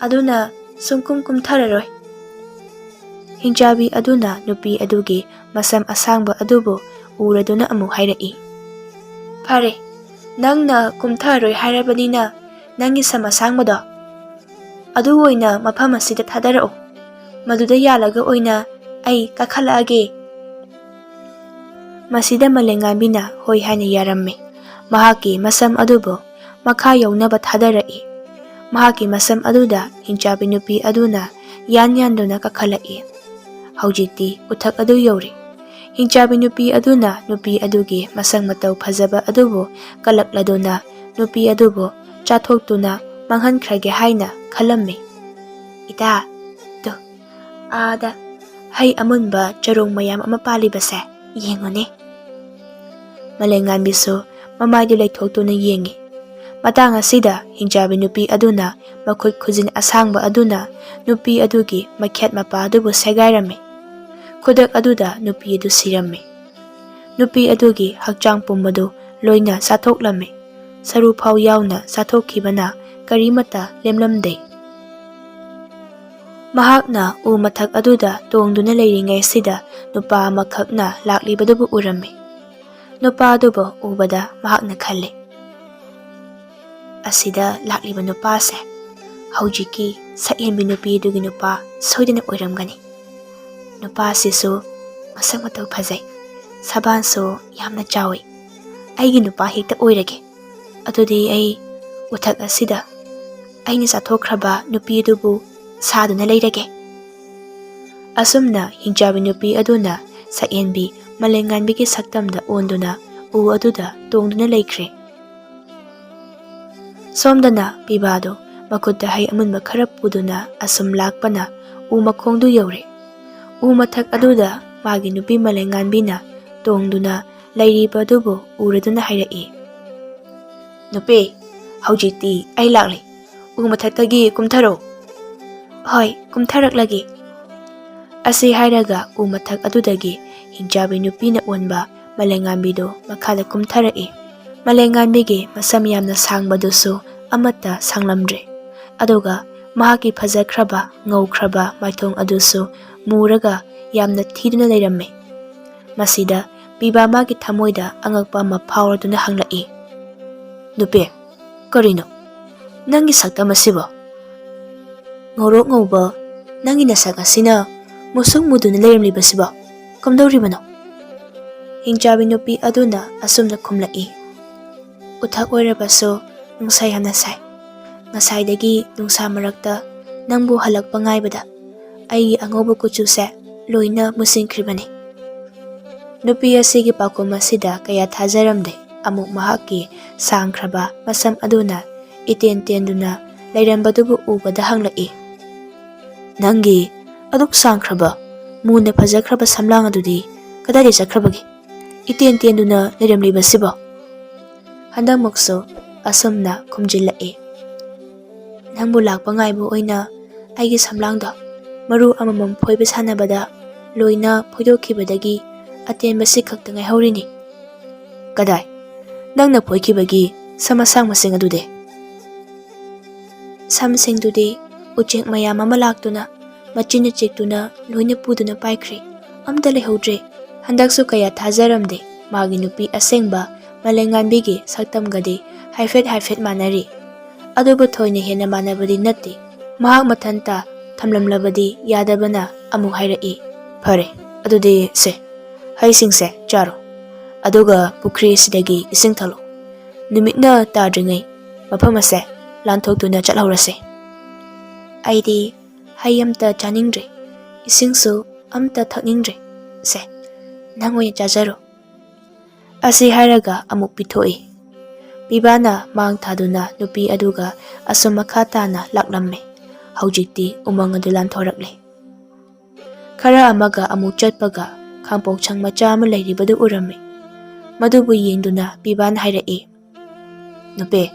ꯑꯗꯨꯅ ꯁꯨꯡꯀꯨꯝ ꯀꯨꯝꯊꯔꯔꯣꯏ"꯫ ꯍꯤꯡꯆꯥꯕꯤ ꯑꯗꯨꯅ ꯅꯨꯄꯤ ꯑꯗꯨꯒꯤ ꯃꯁꯝ ꯑꯁꯥꯡꯕ ꯑꯗꯨꯕꯨ ꯎꯔꯗꯨꯅ ꯑꯃꯨꯛ ꯍꯥꯏꯔꯛꯏ, "ꯐꯔꯦ, ꯅꯪꯅ ꯀꯨꯝꯊꯔꯣꯏ ꯍꯥꯏꯔꯕꯅꯤꯅ ꯅꯪꯒꯤ ꯁꯝ ꯑꯁꯥꯡꯕꯗꯣ ꯑꯗꯨ ꯑꯣꯏꯅ ꯃꯐꯝ ꯑꯁꯤꯗ ꯊꯥꯗꯔꯛꯑꯣ꯫ ꯃꯗꯨꯗ ꯌꯥꯜꯂꯒ ꯑꯣꯏꯅ ꯑꯩ ꯀꯥꯈꯠꯂꯛꯑꯒꯦ"꯫ ꯃꯁꯤꯗ ꯃꯥꯂꯦꯝꯉꯥꯟꯕꯤꯅ ꯍꯣꯏ ꯍꯥꯏꯅ ꯌꯥꯔꯝꯃꯤ꯫ ꯃꯍꯥꯛꯀꯤ ꯃꯁꯝ ꯑꯗꯨꯕꯨ ꯃꯈꯥ ꯌꯧꯅꯕ ꯊꯥꯗꯔꯛꯏ꯫ ꯃꯍꯥꯛꯀꯤ ꯃꯁꯝ ꯑꯗꯨꯗ ꯍꯤꯡꯆꯥꯕꯤ ꯅꯨꯄꯤ ꯑꯗꯨꯅ ꯌꯥꯟ ꯌꯥꯟꯗꯨꯅ ꯀꯥꯈꯠꯂꯛꯏ꯫ ꯍꯧꯖꯤꯛꯇꯤ ꯎꯊꯛ ꯑꯗꯨ ꯌꯧꯔꯦ꯫ ꯍꯤꯡꯆꯥꯕꯤ ꯅꯨꯄꯤ ꯑꯗꯨꯅ ꯅꯨꯄꯤ ꯑꯗꯨꯒꯤ ꯃꯁꯛ ꯃꯇꯧ ꯐꯖꯕ ꯑꯗꯨꯕꯨ ꯀꯜꯂꯛꯂꯗꯨꯅ ꯅꯨꯄꯤ ꯑꯗꯨꯕꯨ ꯆꯥꯊꯣꯛꯇꯨꯅ ꯃꯥꯡꯍꯟꯈ꯭ꯔꯒꯦ ꯍꯥꯏꯅ ꯈꯜꯂꯝꯃꯤ꯫ "ꯏꯇꯥ, ꯇꯨ, ꯑꯥꯗ ꯍꯩ ꯑꯃꯨꯟꯕ ꯆꯔꯣꯡ ꯃꯌꯥꯝ ꯑꯃ ꯄꯥꯜꯂꯤꯕꯁꯦ ꯌꯦꯡꯉꯨꯅꯦ"꯫ ꯃꯂꯩꯉꯥꯟꯕꯤꯁꯨ ꯃꯃꯥꯏꯗꯨ ꯂꯩꯊꯣꯛꯇꯨꯅ ꯌꯦꯡꯉꯤ꯫ ꯃꯇꯥꯡ ꯑꯁꯤꯗ ꯍꯤꯡꯆꯥꯕꯤ ꯅꯨꯄꯤ ꯑꯗꯨꯅ ꯃꯈꯨꯠ ꯈꯨꯖꯤꯟ ꯑꯁꯥꯡꯕ ꯑꯗꯨꯅ ꯅꯨꯄꯤ ꯑꯗꯨꯒꯤ ꯃꯈꯦꯠ ꯃꯄꯥ ꯑꯗꯨꯕꯨ ꯁꯦꯒꯥꯏꯔꯝꯃꯤ꯫ ꯈꯨꯗꯛ ꯑꯗꯨꯗ ꯅꯨꯄꯤ ꯑꯗꯨ ꯁꯤꯔꯝꯃꯤ꯫ ꯅꯨꯄꯤ ꯑꯗꯨꯒꯤ ꯍꯛꯆꯥꯡ ꯄꯨꯝꯕꯗꯨ ꯂꯣꯏꯅ ꯆꯥꯊꯣꯛꯂꯝꯃꯤ꯫ ꯁꯔꯨ ꯐꯥꯎ ꯌꯥꯎꯅ ꯆꯥꯊꯣꯛꯈꯤꯕꯅ ꯀꯔꯤꯃꯠꯇ ꯂꯦꯝꯂꯝꯗꯦ꯫ ꯃꯍꯥꯛꯅ ꯎ ꯃꯊꯛ ꯑꯗꯨꯗ ꯇꯣꯡꯗꯨꯅ ꯂꯩꯔꯤꯉꯩꯁꯤꯗ ꯅꯨꯄꯥ ꯑꯃꯈꯛꯅ ꯂꯥꯛꯂꯤꯕꯗꯨꯕꯨ ꯎꯔꯝꯃꯤ꯫ ꯅꯨꯄꯥ ꯑꯗꯨꯕꯨ ꯎꯕꯗ ꯃꯍꯥꯛꯅ ꯈꯜꯂꯤ, "ꯑꯁꯤꯗ ꯂꯥꯛꯂꯤꯕ ꯅꯨꯄꯥꯁꯦ ꯍꯧꯖꯤꯛꯀꯤ ꯁꯛꯍꯦꯟꯕꯤ ꯅꯨꯄꯤ ꯑꯗꯨꯒꯤ ꯅꯨꯄꯥ ꯁꯣꯏꯗꯅ ꯑꯣꯏꯔꯝꯒꯅꯤ꯫ ꯅꯨꯄꯥꯁꯤꯁꯨ ꯃꯁꯛ ꯃꯇꯧ ꯐꯖꯩ, ꯁꯕꯥꯟꯁꯨ ꯌꯥꯝꯅ ꯆꯥꯎꯏ꯫ ꯑꯩꯒꯤ ꯅꯨꯄꯥ ꯍꯦꯛꯇ ꯑꯣꯏꯔꯒꯦ꯫ ꯑꯗꯨꯗꯤ ꯑꯩ ꯎꯊꯛ ꯑꯁꯤꯗ ꯑꯩꯅ ꯆꯥꯊꯣꯛꯈ꯭ꯔꯕ ꯅꯨꯄꯤ ꯑꯗꯨꯕꯨ ꯁꯥꯗꯨꯅ ꯂꯩꯔꯒꯦ"꯫ ꯑꯁꯨꯝꯅ ꯍꯤꯡꯆꯥꯕꯤ ꯅꯨꯄꯤ ꯑꯗꯨꯅ ꯁꯛꯍꯦꯟꯕꯤ ꯃꯂꯩꯉꯥꯟꯕꯤꯒꯤ ꯁꯛꯇꯝꯗ ꯑꯣꯟꯗꯨꯅ ꯎ ꯑꯗꯨꯗ ꯇꯣꯡꯗꯨꯅ ꯂꯩꯈ꯭ꯔꯦ꯫ ꯁꯣꯝꯗꯅ ꯄꯤꯕꯥꯗꯨ ꯃꯈꯨꯠꯇ ꯍꯩ ꯑꯃꯨꯟꯕ ꯈꯔ ꯄꯨꯗꯨꯅ ꯑꯁꯨꯝ ꯂꯥꯛꯄꯅ ꯎ ꯃꯈꯣꯡꯗꯨ ꯌꯧꯔꯦ꯫ ꯎ ꯃꯊꯛ ꯑꯗꯨꯗ ꯃꯥꯒꯤ ꯅꯨꯄꯤ ꯃꯂꯩꯉꯥꯟꯕꯤꯅ ꯇꯣꯡꯗꯨꯅ ꯂꯩꯔꯤꯕ ꯑꯗꯨꯕꯨ ꯎꯔꯗꯨꯅ ꯍꯥꯏꯔꯛꯏ, "ꯅꯨꯄꯤ, ꯍꯧꯖꯤꯛꯇꯤ ꯑꯩ ꯂꯥꯛꯂꯤ꯫ ꯎ ꯃꯊꯛꯇꯒꯤ ꯀꯨꯝꯊꯔꯣ"꯫ "ꯍꯣꯏ, ꯀꯨꯝꯊꯔꯛꯂꯒꯦ"꯫ ꯑꯁꯤ ꯍꯥꯏꯔꯒ ꯎ ꯃꯊꯛ ꯑꯗꯨꯗꯒꯤ ꯍꯤꯡꯆꯥꯕꯤ ꯅꯨꯄꯤꯅ ꯑꯣꯟꯕ ꯃꯂꯩꯉꯥꯟꯕꯤꯗꯨ ꯃꯈꯥꯗ ꯀꯨꯝꯊꯔꯛꯏ꯫ ꯃꯂꯩꯉꯥꯟꯕꯤꯒꯤ ꯃꯁꯝ ꯌꯥꯝꯅ ꯁꯥꯡꯕꯗꯨꯁꯨ ꯑꯃꯠꯇ ꯁꯥꯡꯂꯝꯗ꯭ꯔꯦ꯫ ꯑꯗꯨꯒ ꯃꯍꯥꯛꯀꯤ ꯐꯖꯈ꯭ꯔꯕ, ꯉꯧꯈ꯭ꯔꯕ ꯃꯥꯏꯊꯣꯡ ꯑꯗꯨꯁꯨ ꯃꯨꯔꯒ ꯌꯥꯝꯅ ꯊꯤꯗꯨꯅ ꯂꯩꯔꯝꯃꯤ꯫ ꯃꯁꯤꯗ ꯄꯤꯕꯥ ꯃꯥꯒꯤ ꯊꯃꯣꯏꯗ ꯑꯉꯛꯄ ꯑꯃ ꯐꯥꯎꯔꯗꯨꯅ ꯍꯪꯂꯛꯏ, "ꯅꯨꯄꯤ, ꯀꯔꯤꯅꯣ ꯅꯪꯒꯤ ꯁꯛꯇꯝ ꯑꯁꯤꯕꯣ? ꯉꯧꯔꯣꯛ ꯉꯧꯕ ꯅꯪꯒꯤ ꯅꯁꯛ ꯑꯁꯤꯅ ꯃꯨꯁꯨꯛ ꯃꯨꯗꯨꯅ ꯂꯩꯔꯝꯂꯤꯕꯁꯤꯕꯣ ꯀꯝꯗꯧꯔꯤꯕꯅꯣ?" ꯍꯤꯡꯆꯥꯕꯤ ꯅꯨꯄꯤ ꯑꯗꯨꯅ ꯑꯁꯨꯝꯅ ꯈꯨꯝꯂꯛꯏ, "ꯎꯊꯛ ꯑꯣꯏꯔꯕꯁꯨ ꯅꯨꯡꯁꯥ ꯌꯥꯝꯅ ꯁꯥꯏ꯫ ꯉꯁꯥꯏꯗꯒꯤ ꯅꯨꯡꯁꯥ ꯃꯔꯛꯇ ꯅꯪꯕꯨ ꯍꯜꯂꯛꯄ ꯉꯥꯏꯕꯗ ꯑꯩꯒꯤ ꯑꯉꯧꯕ ꯀꯨꯆꯨꯁꯦ ꯂꯣꯏꯅ ꯃꯨꯁꯤꯟꯈ꯭ꯔꯤꯕꯅꯤ"꯫ ꯅꯨꯄꯤ ꯑꯁꯤꯒꯤ ꯄꯥꯎꯈꯨꯝ ꯑꯁꯤꯗ ꯀꯌꯥ ꯊꯥꯖꯔꯝꯗꯦ꯫ ꯑꯃꯨꯛ ꯃꯍꯥꯛꯀꯤ ꯁꯥꯡꯈ꯭ꯔꯕ ꯃꯁꯝ ꯑꯗꯨꯅ ꯏꯇꯦꯟ ꯇꯦꯟꯗꯨꯅ ꯂꯩꯔꯝꯕꯗꯨꯕꯨ ꯎꯕꯗ ꯍꯪꯂꯛꯏ, "ꯅꯪꯒꯤ ꯑꯗꯨꯛ ꯁꯥꯡꯈ꯭ꯔꯕ, ꯃꯨꯅ ꯐꯖꯈ꯭ꯔꯕ ꯁꯝꯂꯥꯡ ꯑꯗꯨꯗꯤ ꯀꯗꯥꯏꯗ ꯆꯠꯈ꯭ꯔꯕꯒꯦ? ꯏꯇꯦꯟ ꯇꯦꯟꯗꯨꯅ ꯂꯩꯔꯝꯂꯤꯕꯁꯤꯕꯣ?" ꯍꯟꯗꯛꯃꯛꯁꯨ ꯑꯁꯨꯝꯅ ꯈꯨꯝꯖꯤꯜꯂꯛꯏ, "ꯅꯪꯕꯨ ꯂꯥꯛꯄ ꯉꯥꯏꯕ ꯑꯣꯏꯅ ꯑꯩꯒꯤ ꯁꯝꯂꯥꯡꯗꯣ ꯃꯔꯨ ꯑꯃꯃꯝ ꯐꯣꯏꯕ ꯁꯥꯟꯅꯕꯗ ꯂꯣꯏꯅ ꯐꯣꯏꯗꯣꯛꯈꯤꯕꯗꯒꯤ ꯑꯇꯦꯟꯕꯁꯤ ꯈꯛꯇ ꯉꯥꯏꯍꯧꯔꯤꯅꯤ꯫" "ꯀꯗꯥꯏ? ꯅꯪꯅ ꯐꯣꯏꯈꯤꯕꯒꯤ ꯁꯝ ꯑꯁꯥꯡꯕꯁꯤꯡ ꯑꯗꯨꯗꯤ?" "ꯁꯝꯁꯤꯡꯗꯨꯗꯤ ꯎꯆꯦꯛ ꯃꯌꯥꯝ ꯑꯃ ꯂꯥꯛꯇꯨꯅ ꯃꯆꯤꯟꯅ ꯆꯤꯛꯇꯨꯅ ꯂꯣꯏꯅ ꯄꯨꯗꯨꯅ ꯄꯥꯏꯈ꯭ꯔꯦ꯫ ꯑꯝꯇ ꯂꯩꯍꯧꯗ꯭ꯔꯦ꯫" ꯍꯟꯗꯛꯁꯨ ꯀꯌꯥ ꯊꯥꯖꯔꯝꯗꯦ ꯃꯥꯒꯤ ꯅꯨꯄꯤ ꯑꯁꯦꯡꯕ ꯃꯂꯩꯉꯥꯟꯕꯤꯒꯤ ꯁꯛꯇꯝꯒꯗꯤ ꯍꯥꯏꯐꯦꯠ ꯍꯥꯏꯐꯦꯠ ꯃꯥꯟꯅꯔꯤ꯫ ꯑꯗꯨꯕꯨ ꯊꯣꯏꯅ ꯍꯦꯟꯅ ꯃꯥꯟꯅꯕꯗꯤ ꯅꯠꯇꯦ꯫ ꯃꯍꯥꯛ ꯃꯊꯟꯇ ꯊꯝꯂꯝꯂꯕꯗꯤ ꯌꯥꯗꯕꯅ ꯑꯃꯨꯛ ꯍꯥꯏꯔꯛꯏ, "ꯐꯔꯦ, ꯑꯗꯨꯗꯤ ꯁꯦ, ꯍꯩꯁꯤꯡꯁꯦ ꯆꯥꯔꯣ꯫ ꯑꯗꯨꯒ ꯄꯨꯈ꯭ꯔꯤ ꯑꯁꯤꯗꯒꯤ ꯏꯁꯤꯡ ꯊꯛꯂꯣ꯫ ꯅꯨꯃꯤꯠꯅ ꯇꯥꯗ꯭ꯔꯤꯉꯩ ꯃꯐꯝ ꯑꯁꯦ ꯂꯥꯟꯊꯣꯛꯇꯨꯅ ꯆꯠꯍꯧꯔꯁꯦ꯫" "ꯑꯩꯗꯤ ꯍꯩ ꯑꯝꯇ ꯆꯥꯅꯤꯡꯗ꯭ꯔꯦ, ꯏꯁꯤꯡꯁꯨ ꯑꯝꯇ ꯊꯛꯅꯤꯡꯗ꯭ꯔꯦ꯫ ꯁꯦ, ꯅꯪ ꯑꯣꯏꯅ ꯆꯥꯖꯔꯣ꯫" ꯑꯁꯤ ꯍꯥꯏꯔꯒ ꯑꯃꯨꯛ ꯄꯤꯊꯣꯛꯏ꯫ ꯄꯤꯕꯥꯅ ꯃꯥꯡ ꯊꯥꯗꯨꯅ ꯅꯨꯄꯤ ꯑꯗꯨꯒ ꯑꯁꯨꯝ ꯃꯈꯥ ꯇꯥꯅ ꯂꯥꯛꯂꯝꯃꯤ꯫ ꯍꯧꯖꯤꯛꯇꯤ ꯎꯃꯪ ꯑꯗꯨ ꯂꯥꯟꯊꯣꯔꯛꯂꯦ꯫ ꯈꯔ ꯑꯃꯒ ꯑꯃꯨꯛ ꯆꯠꯄꯒ ꯈꯥꯡꯄꯣꯛꯁꯪ ꯃꯆꯥ ꯑꯃ ꯂꯩꯔꯤꯕꯗꯨ ꯎꯔꯝꯃꯤ꯫ ꯃꯗꯨꯕꯨ ꯌꯦꯡꯗꯨꯅ ꯄꯤꯕꯥꯅ ꯍꯥꯏꯔꯛꯏ, "ꯅꯨꯄꯤ,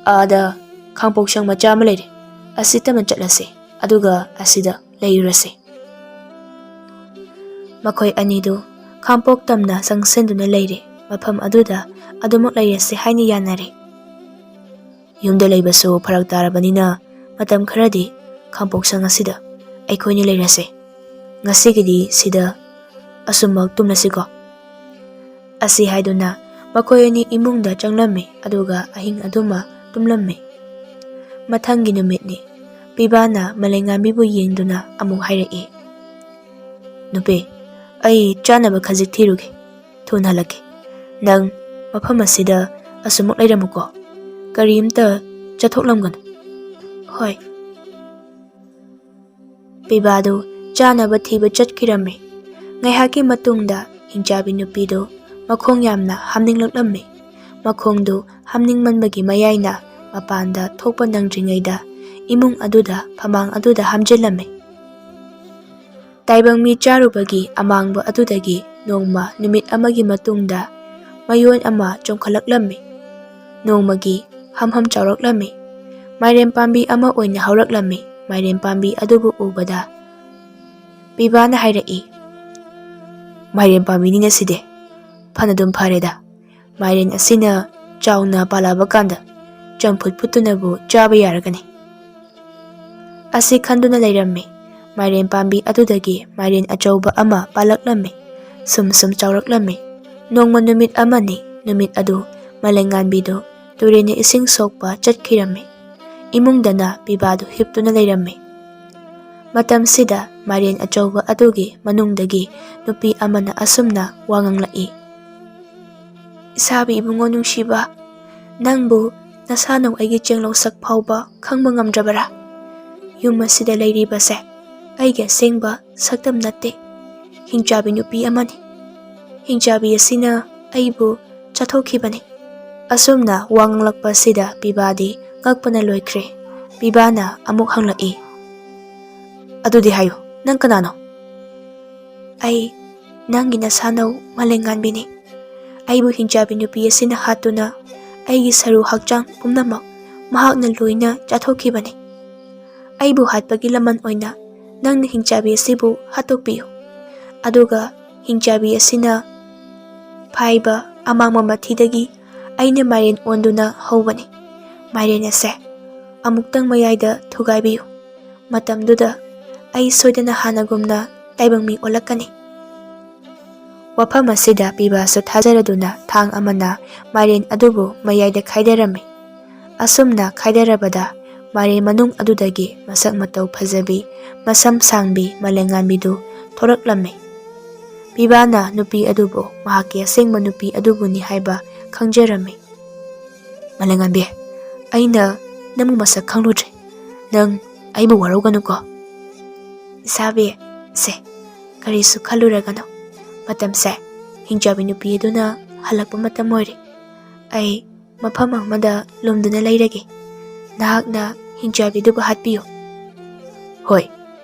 ꯑꯥꯗ ꯈꯥꯡꯄꯣꯛꯁꯪ ꯃꯆꯥ ꯑꯃ ꯂꯩꯔꯦ꯫ ꯑꯁꯤꯗꯃꯛ ꯆꯠꯂꯁꯤ, ꯑꯗꯨꯒ ꯑꯁꯤꯗ ꯂꯩꯔꯨꯔꯁꯤ꯫" ꯃꯈꯣꯏ ꯑꯅꯤꯗꯨ ꯈꯥꯡꯄꯣꯛ ꯇꯝꯅ ꯆꯪꯁꯤꯟꯗꯨꯅ ꯂꯩꯔꯦ꯫ ꯃꯐꯝ ꯑꯗꯨꯗ ꯑꯗꯨꯃꯛ ꯂꯩꯔꯁꯤ ꯍꯥꯏꯅ ꯌꯥꯅꯔꯦ꯫ "ꯌꯨꯝꯗ ꯂꯩꯕꯁꯨ ꯐꯔꯛ ꯇꯥꯔꯕꯅꯤꯅ ꯃꯇꯝ ꯈꯔꯗꯤ ꯈꯥꯡꯄꯣꯛꯁꯪ ꯑꯁꯤꯗ ꯑꯩꯈꯣꯏꯅꯤ ꯂꯩꯔꯁꯦ꯫ ꯉꯁꯤꯒꯤꯗꯤ ꯁꯤꯗ ꯑꯁꯨꯝꯃꯛ ꯇꯨꯝꯂꯁꯤꯀꯣ꯫" ꯑꯁꯤ ꯍꯥꯏꯗꯨꯅ ꯃꯈꯣꯏ ꯑꯅꯤ ꯏꯃꯨꯡꯗ ꯆꯪꯂꯝꯃꯤ, ꯑꯗꯨꯒ ꯑꯍꯤꯡ ꯑꯗꯨꯃ ꯇꯨꯝꯂꯝꯃꯤ꯫ ꯃꯊꯪꯒꯤ ꯅꯨꯃꯤꯠꯅꯤ꯫ ꯄꯤꯕꯥꯅ ꯃꯂꯩꯉꯥꯟꯕꯤꯕꯨ ꯌꯦꯡꯗꯨꯅ ꯑꯃꯨꯛ ꯍꯥꯏꯔꯛꯏ, "ꯅꯨꯄꯤ, ꯑꯩ ꯆꯥꯅꯕ ꯈꯖꯤꯛ ꯊꯤꯔꯨꯒꯦ꯫ ꯊꯨꯅ ꯍꯜꯂꯛꯀꯦ꯫ ꯅꯪ ꯃꯐꯝ ꯑꯁꯤꯗ ꯑꯁꯨꯃꯛ ꯂꯩꯔꯝꯃꯨꯀꯣ꯫ ꯀꯔꯤꯝꯇ ꯆꯠꯊꯣꯛꯂꯝꯒꯅꯨ꯫" "ꯍꯣꯏ꯫" ꯄꯤꯕꯥꯗꯨ ꯆꯥꯅꯕ ꯊꯤꯕ ꯆꯠꯈꯤꯔꯝꯃꯤ꯫ ꯉꯥꯏꯍꯥꯛꯀꯤ ꯃꯇꯨꯡꯗ ꯍꯤꯡꯆꯥꯕꯤ ꯅꯨꯄꯤꯗꯨ ꯃꯈꯣꯡ ꯌꯥꯝꯅ ꯍꯥꯝꯅꯤꯡꯂꯛꯂꯝꯃꯤ꯫ ꯃꯈꯣꯡꯗꯨ ꯍꯥꯝꯅꯤꯡꯃꯟꯕꯒꯤ ꯃꯌꯥꯏꯅ ꯃꯄꯥꯟꯗ ꯊꯣꯛꯄ ꯅꯪꯗ꯭ꯔꯤꯉꯩꯗ ꯏꯃꯨꯡ ꯑꯗꯨꯗ, ꯐꯃꯥꯡ ꯑꯗꯨꯗ ꯍꯥꯝꯖꯤꯜꯂꯝꯃꯤ꯫ ꯇꯥꯏꯕꯪ ꯃꯤ ꯆꯥꯔꯨꯕꯒꯤ ꯑꯃꯥꯡꯕ ꯑꯗꯨꯗꯒꯤ ꯅꯣꯡꯃ ꯅꯨꯃꯤꯠ ꯑꯃꯒꯤ ꯃꯇꯨꯡꯗ ꯃꯌꯣꯟ ꯑꯃ ꯆꯣꯡꯈꯠꯂꯛꯂꯝꯃꯤ꯫ ꯅꯣꯡꯃꯒꯤ ꯍꯝ ꯍꯝ ꯆꯥꯎꯔꯛꯂꯝꯃꯤ꯫ ꯃꯥꯏꯔꯦꯟ ꯄꯥꯝꯕꯤ ꯑꯃ ꯑꯣꯏꯅ ꯍꯧꯔꯛꯂꯝꯃꯤ꯫ ꯃꯥꯏꯔꯦꯟ ꯄꯥꯝꯕꯤ ꯑꯗꯨꯕꯨ ꯎꯕꯗ ꯄꯤꯕꯥꯅ ꯍꯥꯏꯔꯛꯏ, "ꯃꯥꯏꯔꯦꯟ ꯄꯥꯝꯕꯤꯅꯤꯅ ꯁꯤꯗꯤ꯫ ꯐꯅꯗꯨꯝ ꯐꯔꯦꯗ꯫ ꯃꯥꯏꯔꯦꯟ ꯑꯁꯤꯅ ꯆꯥꯎꯅ ꯄꯥꯜꯂꯛꯑꯕ ꯀꯥꯟꯗ ꯆꯝꯐꯨꯠ ꯐꯨꯠꯇꯨꯅꯕꯨ ꯆꯥꯕ ꯌꯥꯔꯒꯅꯤ"꯫ ꯑꯁꯤ ꯈꯟꯗꯨꯅ ꯂꯩꯔꯝꯃꯤ꯫ ꯃꯥꯏꯔꯦꯟ ꯄꯥꯝꯕꯤ ꯑꯗꯨꯗꯒꯤ ꯃꯥꯏꯔꯦꯟ ꯑꯆꯧꯕ ꯑꯃ ꯄꯥꯜꯂꯛꯂꯝꯃꯤ꯫ ꯁꯨꯝ ꯁꯨꯝ ꯆꯥꯎꯔꯛꯂꯝꯃꯤ꯫ ꯅꯣꯡꯃ ꯅꯨꯃꯤꯠ ꯑꯃꯅꯤ꯫ ꯅꯨꯃꯤꯠ ꯑꯗꯨ ꯃꯥꯂꯦꯝꯉꯥꯟꯕꯤꯗꯨ ꯇꯨꯔꯦꯟꯗ ꯏꯁꯤꯡ ꯁꯣꯛꯄ ꯆꯠꯈꯤꯔꯝꯃꯤ꯫ ꯏꯃꯨꯡꯗꯅ ꯄꯤꯕꯥꯗꯨ ꯍꯤꯞꯇꯨꯅ ꯂꯩꯔꯝꯃꯤ꯫ ꯃꯇꯝꯁꯤꯗ ꯃꯥꯏꯔꯦꯟ ꯑꯆꯧꯕ ꯑꯗꯨꯒꯤ ꯃꯅꯨꯡꯗꯒꯤ ꯅꯨꯄꯤ ꯑꯃꯅ ꯑꯁꯨꯝꯅ ꯋꯥ ꯉꯥꯡꯂꯛꯏ, "ꯏꯁꯥꯕꯤ ꯏꯕꯨꯡꯉꯣ ꯅꯨꯡꯁꯤꯕ, ꯅꯪꯕꯨ ꯅꯁꯥꯅꯧ ꯑꯩꯒꯤ ꯆꯦꯡꯂꯧ ꯁꯛ ꯐꯥꯎꯕ ꯈꯪꯕ ꯉꯝꯗ꯭ꯔꯕꯔꯥ? ꯌꯨꯝ ꯑꯁꯤꯗ ꯂꯩꯔꯤꯕꯁꯦ ꯑꯩꯒꯤ ꯑꯁꯦꯡꯕ ꯁꯛꯇꯝ ꯅꯠꯇꯦ꯫ ꯍꯤꯡꯆꯥꯕꯤ ꯅꯨꯄꯤ ꯑꯃꯅꯤ꯫ ꯍꯤꯡꯆꯥꯕꯤ ꯑꯁꯤꯅ ꯑꯩꯕꯨ ꯆꯥꯊꯣꯛꯈꯤꯕꯅꯤ"꯫ ꯑꯁꯨꯝꯅ ꯋꯥ ꯉꯥꯡꯂꯛꯄꯁꯤꯗ ꯄꯤꯕꯥꯗꯤ ꯉꯛꯄꯅ ꯂꯣꯏꯈ꯭ꯔꯦ꯫ ꯄꯤꯕꯥꯅ ꯑꯃꯨꯛ ꯍꯪꯂꯛꯏ, "ꯑꯗꯨꯗꯤ ꯍꯥꯏꯌꯨ, ꯅꯪ ꯀꯅꯥꯅꯣ?" "ꯑꯩ ꯅꯪꯒꯤ ꯅꯁꯥꯅꯧ ꯃꯥꯂꯦꯝꯉꯥꯟꯕꯤꯅꯤ꯫ ꯑꯩꯕꯨ ꯍꯤꯡꯆꯥꯕꯤ ꯅꯨꯄꯤ ꯑꯁꯤꯅ ꯍꯥꯠꯇꯨꯅ ꯑꯩꯒꯤ ꯁꯔꯨ ꯍꯛꯆꯥꯡ ꯄꯨꯝꯅꯃꯛ ꯃꯍꯥꯛꯅ ꯂꯣꯏꯅ ꯆꯥꯊꯣꯛꯈꯤꯕꯅꯤ꯫ ꯑꯩꯕꯨ ꯍꯥꯠꯄꯒꯤ ꯂꯃꯟ ꯑꯣꯏꯅ ꯅꯪꯅ ꯍꯤꯡꯆꯥꯕꯤ ꯑꯁꯤꯕꯨ ꯍꯥꯠꯇꯣꯛꯄꯤꯌꯨ꯫ ꯑꯗꯨꯒ ꯍꯤꯡꯆꯥꯕꯤ ꯑꯁꯤꯅ ꯐꯥꯏꯕ ꯑꯃꯥꯡꯕ ꯃꯊꯤꯗꯒꯤ ꯑꯩꯅ ꯃꯥꯏꯔꯦꯟ ꯑꯣꯟꯗꯨꯅ ꯍꯧꯕꯅꯤ꯫ ꯃꯥꯏꯔꯦꯟ ꯑꯁꯦ ꯑꯃꯨꯛꯇꯪ ꯃꯌꯥꯏꯗ ꯊꯨꯒꯥꯏꯕꯤꯌꯨ꯫ ꯃꯇꯝꯗꯨꯗ ꯑꯩ ꯁꯣꯏꯗꯅ ꯍꯥꯟꯅꯒꯨꯝꯅ ꯇꯥꯏꯕꯪ ꯃꯤ ꯑꯣꯜꯂꯛꯀꯅꯤ"꯫ ꯋꯥꯐꯝ ꯑꯁꯤꯗ ꯄꯤꯕꯥꯁꯨ ꯊꯥꯖꯔꯗꯨꯅ ꯊꯥꯡ ꯑꯃꯅ ꯃꯥꯏꯔꯦꯟ ꯑꯗꯨꯕꯨ ꯃꯌꯥꯏꯗ ꯈꯥꯏꯗꯔꯝꯃꯤ꯫ ꯑꯁꯨꯝꯅ ꯈꯥꯏꯗꯔꯕꯗ ꯃꯥꯏꯔꯦꯟ ꯃꯅꯨꯡ ꯑꯗꯨꯗꯒꯤ ꯃꯁꯛ ꯃꯇꯧ ꯐꯖꯕꯤ, ꯃꯁꯝ ꯁꯥꯡꯕꯤ ꯃꯥꯂꯦꯝꯉꯥꯟꯕꯤꯗꯨ ꯊꯣꯔꯛꯂꯝꯃꯤ꯫ ꯄꯤꯕꯥꯅ ꯅꯨꯄꯤ ꯑꯗꯨꯕꯨ ꯃꯍꯥꯛꯀꯤ ꯑꯁꯦꯡꯕ ꯅꯨꯄꯤ ꯑꯗꯨꯕꯨꯅꯤ ꯍꯥꯏꯕ ꯈꯪꯖꯔꯝꯃꯤ꯫ "ꯃꯥꯂꯦꯝꯉꯥꯟꯕꯤ, ꯑꯩꯅ ꯅꯪꯕꯨ ꯃꯁꯛ ꯈꯪꯂꯨꯗ꯭ꯔꯦ꯫ ꯅꯪ ꯑꯩꯕꯨ ꯋꯥꯔꯧꯒꯅꯨꯀꯣ"꯫ "ꯏꯁꯥꯕꯤ, ꯁꯦ, ꯀꯔꯤꯁꯨ ꯈꯜꯂꯨꯔꯒꯅꯨ꯫ ꯃꯇꯝꯁꯦ ꯍꯤꯡꯆꯥꯕꯤ ꯅꯨꯄꯤ ꯑꯗꯨꯅ ꯍꯜꯂꯛꯄ ꯃꯇꯝ ꯑꯣꯏꯔꯦ꯫ ꯑꯩ ꯃꯐꯝ ꯑꯃꯗ ꯂꯨꯝꯗꯨꯅ ꯂꯩꯔꯒꯦ꯫ ꯅꯍꯥꯛꯅ ꯍꯤꯡꯆꯥꯕꯤꯗꯨꯕꯨ ꯍꯥꯠꯄꯤꯌꯨ꯫ ꯍꯣꯏ,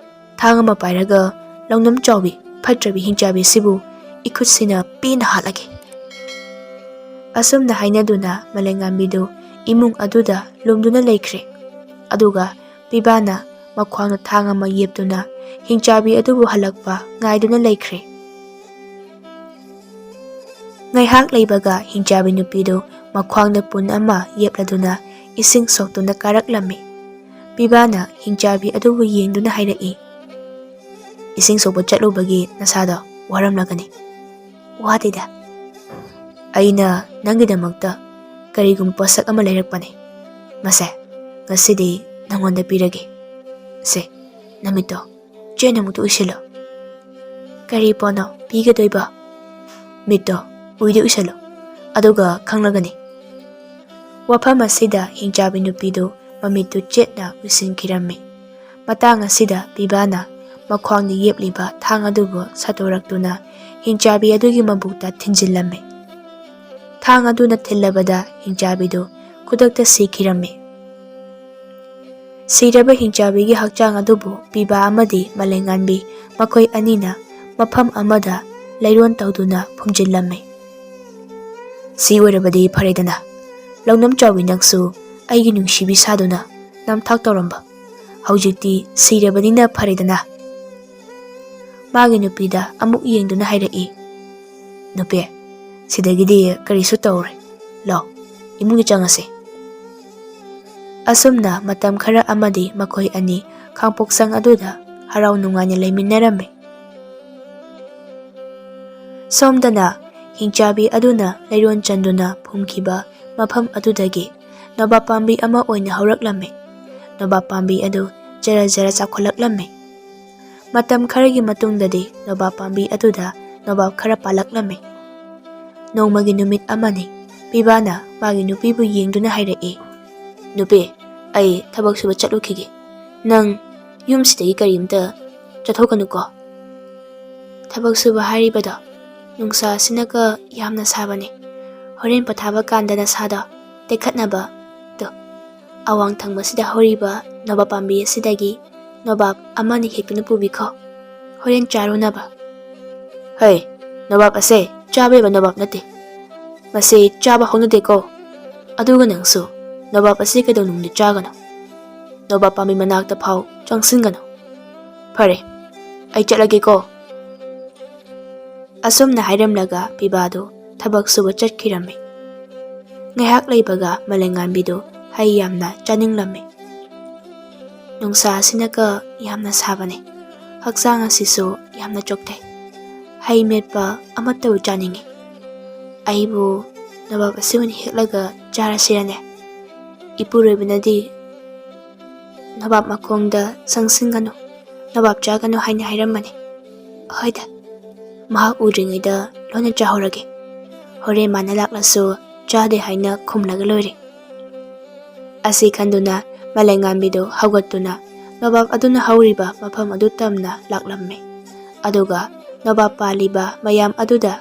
ꯊꯥꯡ ꯑꯃ ꯄꯥꯏꯔꯒ ꯂꯧꯅꯝ ꯆꯥꯎꯕꯤ ꯐꯠꯇ꯭ꯔꯕꯤ ꯍꯤꯡꯆꯥꯕꯤꯁꯤꯕꯨ ꯏꯈꯨꯠꯁꯤꯅ ꯄꯦꯟꯅ ꯍꯥꯠꯂꯒꯦ꯫ ꯑꯁꯨꯝꯅ ꯍꯥꯏꯅꯗꯨꯅ ꯃꯂꯦꯝꯉꯥꯟꯕꯤꯗꯨ ꯏꯃꯨꯡ ꯑꯗꯨꯗ ꯂꯨꯝꯗꯨꯅ ꯂꯩꯈ꯭ꯔꯦ꯫ ꯑꯗꯨꯒ ꯄꯤꯕꯥꯅ ꯃꯈ꯭ꯋꯥꯡꯗ ꯊꯥꯡ ꯑꯃ ꯌꯦꯞꯇꯨꯅ ꯍꯤꯡꯆꯥꯕꯤ ꯑꯗꯨꯕꯨ ꯍꯜꯂꯛꯄ ꯉꯥꯏꯗꯨꯅ ꯂꯩꯈ꯭ꯔꯦ꯫ ꯉꯥꯏꯍꯥꯛ ꯂꯩꯕꯒ ꯍꯤꯡꯆꯥꯕꯤ ꯅꯨꯄꯤꯗꯨ ꯃꯈ꯭ꯋꯥꯡꯗ ꯄꯨꯟ ꯑꯃ ꯌꯦꯞꯂꯗꯨꯅ ꯏꯁꯤꯡ ꯁꯣꯛꯇꯨꯅ ꯀꯥꯔꯛꯂꯝꯃꯤ꯫ ꯄꯤꯕꯥꯅ ꯍꯤꯡꯆꯥꯕꯤ ꯑꯗꯨꯕꯨ ꯌꯦꯡꯗꯨꯅ ꯍꯥꯏꯔꯛꯏ, "ꯏꯁꯤꯡ ꯁꯣꯛꯄ ꯆꯠꯂꯨꯕꯒꯤ ꯅꯁꯥꯗꯣ ꯋꯥꯔꯝꯂꯒꯅꯤ꯫" "ꯋꯥꯗꯦꯗ꯫ ꯑꯩꯅ ꯅꯪꯒꯤꯗꯃꯛꯇ ꯀꯔꯤꯒꯨꯝꯕ ꯄꯣꯠꯁꯛ ꯑꯃ ꯂꯩꯔꯛꯄꯅꯤ꯫ ꯃꯁꯦ ꯉꯁꯤꯗꯤ ꯅꯪꯉꯣꯟꯗ ꯄꯤꯔꯒꯦ꯫ ꯁꯦ, ꯅꯃꯤꯠꯇꯣ ꯆꯦꯠꯅ ꯑꯃꯨꯛꯇ ꯎꯏꯁꯤꯜꯂꯣ꯫" "ꯀꯔꯤ ꯄꯣꯠꯅꯣ ꯄꯤꯒꯗꯣꯏꯕ?" "ꯃꯤꯠꯇꯣ ꯎꯏꯗ ꯎꯏꯁꯤꯜꯂꯣ, ꯑꯗꯨꯒ ꯈꯪꯂꯒꯅꯤ꯫" ꯋꯥꯐꯝ ꯑꯁꯤꯗ ꯍꯤꯡꯆꯥꯕꯤ ꯅꯨꯄꯤꯗꯨ ꯃꯃꯤꯠꯇꯨ ꯆꯦꯠꯅ ꯎꯏꯁꯤꯟꯈꯤꯔꯝꯃꯤ꯫ ꯃꯇꯥꯡ ꯑꯁꯤꯗ ꯄꯤꯕꯥꯅ ꯃꯈ꯭ꯋꯥꯡꯗ ꯌꯦꯞꯂꯤꯕ ꯊꯥꯡ ꯑꯗꯨꯕꯨ ꯁꯠꯇꯣꯔꯛꯇꯨꯅ ꯍꯤꯡꯆꯥꯕꯤ ꯑꯗꯨꯒꯤ ꯃꯕꯨꯛꯇ ꯊꯤꯟꯖꯤꯜꯂꯝꯃꯤ꯫ ꯊꯥꯡ ꯑꯗꯨꯅ ꯊꯤꯜꯂꯕꯗ ꯍꯤꯡꯆꯥꯕꯤꯗꯨ ꯈꯨꯗꯛꯇ ꯁꯤꯈꯤꯔꯝꯃꯤ꯫ ꯁꯤꯔꯕ ꯍꯤꯡꯆꯥꯕꯤꯒꯤ ꯍꯛꯆꯥꯡ ꯑꯗꯨꯕꯨ ꯄꯤꯕꯥ ꯑꯃꯗꯤ ꯃꯂꯦꯝꯉꯥꯟꯕꯤ ꯃꯈꯣꯏ ꯑꯅꯤꯅ ꯃꯐꯝ ꯑꯃꯗ ꯂꯩꯔꯣꯟ ꯇꯧꯗꯨꯅ ꯐꯨꯝꯖꯤꯜꯂꯝꯃꯤ꯫ "ꯁꯤ ꯑꯣꯏꯔꯕꯗꯤ ꯐꯔꯦꯗꯅ, ꯂꯧꯅꯝ ꯆꯥꯎꯕꯤ ꯅꯪꯁꯨ ꯑꯩꯒꯤ ꯅꯨꯡꯁꯤꯕꯤ ꯁꯥꯗꯨꯅ ꯅꯝꯊꯥꯛ ꯇꯧꯔꯝꯕ꯫ ꯍꯧꯖꯤꯛꯇꯤ ꯁꯤꯔꯕꯅꯤꯅ ꯐꯔꯦꯗꯅ꯫" ꯃꯥꯒꯤ ꯅꯨꯄꯤꯗ ꯑꯃꯨꯛ ꯌꯦꯡꯗꯨꯅ ꯍꯥꯏꯔꯛꯏ, "ꯅꯨꯄꯤ, ꯁꯤꯗꯒꯤꯗꯤ ꯀꯔꯤꯁꯨ ꯇꯧꯔꯣꯏ꯫ ꯂꯥꯎ, ꯏꯃꯨꯡꯗ ꯆꯪꯉꯁꯤ꯫" ꯑꯁꯨꯝꯅ ꯃꯇꯝ ꯈꯔ ꯑꯃꯗꯤ ꯃꯈꯣꯏ ꯑꯅꯤ ꯈꯥꯡꯄꯣꯛꯁꯪ ꯑꯗꯨꯗ ꯍꯔꯥꯎ ꯅꯨꯡꯉꯥꯏꯅ ꯂꯩꯃꯤꯟꯅꯔꯝꯃꯤ꯫ ꯁꯣꯝꯗꯅ ꯍꯤꯡꯆꯥꯕꯤ ꯑꯗꯨꯅ ꯂꯩꯔꯣꯟ ꯆꯟꯗꯨꯅ ꯐꯨꯝꯈꯤꯕ ꯃꯐꯝ ꯑꯗꯨꯗꯒꯤ ꯅꯣꯕꯥꯞ ꯄꯥꯝꯕꯤ ꯑꯃ ꯑꯣꯏꯅ ꯍꯧꯔꯛꯂꯝꯃꯤ꯫ ꯅꯣꯕꯥꯞ ꯄꯥꯝꯕꯤ ꯑꯗꯨ ꯖꯔ ꯖꯔ ꯆꯥꯎꯈꯠꯂꯛꯂꯝꯃꯤ꯫ ꯃꯇꯝ ꯈꯔꯒꯤ ꯃꯇꯨꯡꯗꯗꯤ ꯅꯣꯕꯥꯞ ꯄꯥꯝꯕꯤ ꯑꯗꯨꯗ ꯅꯣꯕꯥꯞ ꯈꯔ ꯄꯥꯜꯂꯛꯂꯝꯃꯤ꯫ ꯅꯣꯡꯃꯒꯤ ꯅꯨꯃꯤꯠ ꯑꯃꯅꯤ, ꯄꯤꯕꯥꯅ ꯃꯥꯒꯤ ꯅꯨꯄꯤꯕꯨ ꯌꯦꯡꯗꯨꯅ ꯍꯥꯏꯔꯛꯏ, "ꯅꯨꯄꯤ, ꯑꯩ ꯊꯕꯛ ꯁꯨꯕ ꯆꯠꯂꯨꯈꯤꯒꯦ꯫ ꯅꯪ ꯌꯨꯝꯁꯤꯗꯒꯤ ꯀꯔꯤꯝꯇ ꯆꯠꯊꯣꯛꯀꯅꯨꯀꯣ꯫ ꯊꯕꯛ ꯁꯨꯕ ꯍꯥꯏꯔꯤꯕꯗꯣ ꯅꯨꯡꯁꯥ ꯑꯁꯤꯅꯒ ꯌꯥꯝꯅ ꯁꯥꯕꯅꯤ꯫ ꯍꯣꯔꯦꯟ ꯄꯣꯊꯥꯕ ꯀꯥꯟꯗ ꯅꯁꯥꯗꯣ ꯇꯦꯛꯈꯠꯅꯕ꯫ ꯇꯣ, ꯑꯋꯥꯡ ꯊꯪꯕꯁꯤꯗ ꯍꯧꯔꯤꯕ ꯅꯣꯕꯥꯞ ꯄꯥꯝꯕꯤ ꯑꯁꯤꯗꯒꯤ ꯅꯣꯕꯥꯞ ꯑꯃꯅꯤ ꯍꯦꯛꯇꯨꯅ ꯄꯨꯕꯤꯈꯣ꯫ ꯍꯣꯔꯦꯟ ꯆꯥꯔꯨꯅꯕ꯫ ꯍꯩ, ꯅꯣꯕꯥꯞ ꯑꯁꯦ ꯆꯥꯕ ꯌꯥꯕ ꯅꯣꯕꯥꯞ ꯅꯠꯇꯦ꯫ ꯃꯁꯤ ꯆꯥꯕ ꯍꯧꯅꯗꯦꯀꯣ꯫ ꯑꯗꯨꯒ ꯅꯪꯁꯨ ꯅꯣꯕꯥꯞ ꯑꯁꯤ ꯀꯩꯗꯧꯅꯨꯡꯗ ꯆꯥꯒꯅꯨ꯫ ꯅꯣꯕꯥꯞ ꯄꯥꯝꯕꯤ ꯃꯅꯥꯛꯇ ꯐꯥꯎ ꯆꯪꯁꯤꯟꯒꯅꯨ꯫ ꯐꯔꯦ, ꯑꯩ ꯆꯠꯂꯒꯦꯀꯣ꯫ ꯑꯁꯨꯝꯅ ꯍꯥꯏꯔꯝꯂꯒ ꯄꯤꯕꯥꯗꯨ ꯊꯕꯛ ꯁꯨꯕ ꯆꯠꯈꯤꯔꯝꯃꯤ꯫ ꯉꯥꯏꯍꯥꯛ ꯂꯩꯕꯒ ꯃꯂꯦꯉꯥꯟꯕꯤꯗꯨ ꯍꯩ ꯌꯥꯝꯅ ꯆꯥꯅꯤꯡꯂꯝꯃꯤ꯫ ꯅꯨꯡꯁꯥ ꯑꯁꯤꯅꯒ ꯌꯥꯝꯅ ꯁꯥꯕꯅꯤ꯫ ꯍꯛꯆꯥꯡ ꯑꯁꯤꯁꯨ ꯌꯥꯝꯅ ꯆꯣꯛꯊꯩ꯫ ꯍꯩ ꯃꯦꯠꯄ ꯑꯃꯠꯇꯕꯨ ꯆꯥꯅꯤꯡꯏ꯫ ꯑꯩꯕꯨ ꯅꯣꯕꯥꯞ ꯑꯁꯤ ꯑꯣꯏꯅ ꯍꯦꯛꯂꯒ ꯆꯥꯔꯁꯤꯔꯅꯦ? ꯏꯄꯨꯔꯣꯏꯕꯅꯗꯤ ꯅꯣꯕꯥꯞ ꯃꯈꯣꯡꯗ ꯆꯪꯁꯤꯟꯒꯅꯨ, ꯅꯣꯕꯥꯞ ꯆꯥꯒꯅꯨ ꯍꯥꯏꯅ ꯍꯥꯏꯔꯝꯕꯅꯤ꯫ ꯍꯣꯏꯗ, ꯃꯍꯥꯛ ꯎꯗ꯭ꯔꯤꯉꯩꯗ ꯂꯣꯟꯅ ꯆꯥꯍꯧꯔꯒꯦ꯫ ꯍꯣꯔꯦꯟ ꯃꯥꯅ ꯂꯥꯛꯂꯁꯨ ꯆꯥꯗꯦ ꯍꯥꯏꯅ ꯈꯨꯝꯂꯒ ꯂꯣꯏꯔꯦ꯫ ꯑꯁꯤ ꯈꯟꯗꯨꯅ ꯃꯂꯩꯉꯥꯟꯕꯤꯗꯨ ꯍꯧꯒꯠꯇꯨꯅ ꯅꯣꯕꯥꯞ ꯑꯗꯨꯅ ꯍꯧꯔꯤꯕ ꯃꯐꯝ ꯑꯗꯨ ꯇꯝꯅ ꯂꯥꯛꯂꯝꯃꯤ꯫ ꯑꯗꯨꯒ ꯅꯣꯕꯥꯞ ꯄꯥꯜꯂꯤꯕ ꯃꯌꯥꯝ ꯑꯗꯨꯗ